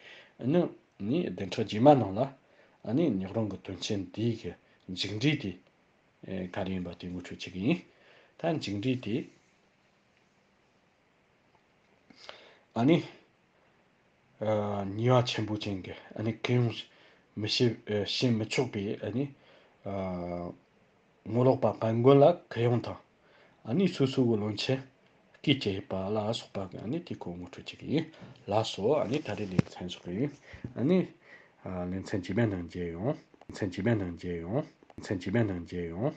ཨ་ནི་ནི་བདུན་ཕྲག་རྗེས་མ་ནང་ལ་ཨ་ནི་ཉག་རོང་གི་དོན་རྐྱེན་འདིའི་གི་མཇུག་འབྲས་དེ་ག་རེ་ཡིན་པ་དེ་ངོ་སྤྲོད་བྱེད་ཀྱི་ཡིན། ད་མཇུག་འབྲས་དེ། ཨ་ནི། ཨ། ཉེས་པ་ཆེན་པོ་ཅན་གྱི་ཨ་ནི་གུ་ཡངས་མི་བྱེད། ཨ། བྱེད་མི་ཆོག་པའི་ཨ་ནི། ཨ། ངོ་ལོག་པ་པན་གོན་ལ་གུ་ཡངས་དང་། ཨ་ནི་སོ་སོ་གི་བློན་ཆེན་སྐུ་སྐྱེ་བ་ལ་སོགས་པ་གི་ཨ་ནི་དེ་ཁོ་ངོ་སྤྲོད་བྱེད་ཀྱི་ཡིན། ལགས་སོ། ཨ་ནི་ད་རེས་ལེ་ཚན་སོགས་ཡིན། ཨ་ནི། ཨ། ལེ་ཚན་རྗེས་མའི་ནང་མཇལ་ཡོང་། ལེ་ཚན་རྗེས་མའི་ནང་མཇལ་ཡོང་། ལེ་ཚན་རྗེས་མའི་ནང་མཇལ་ཡོང་།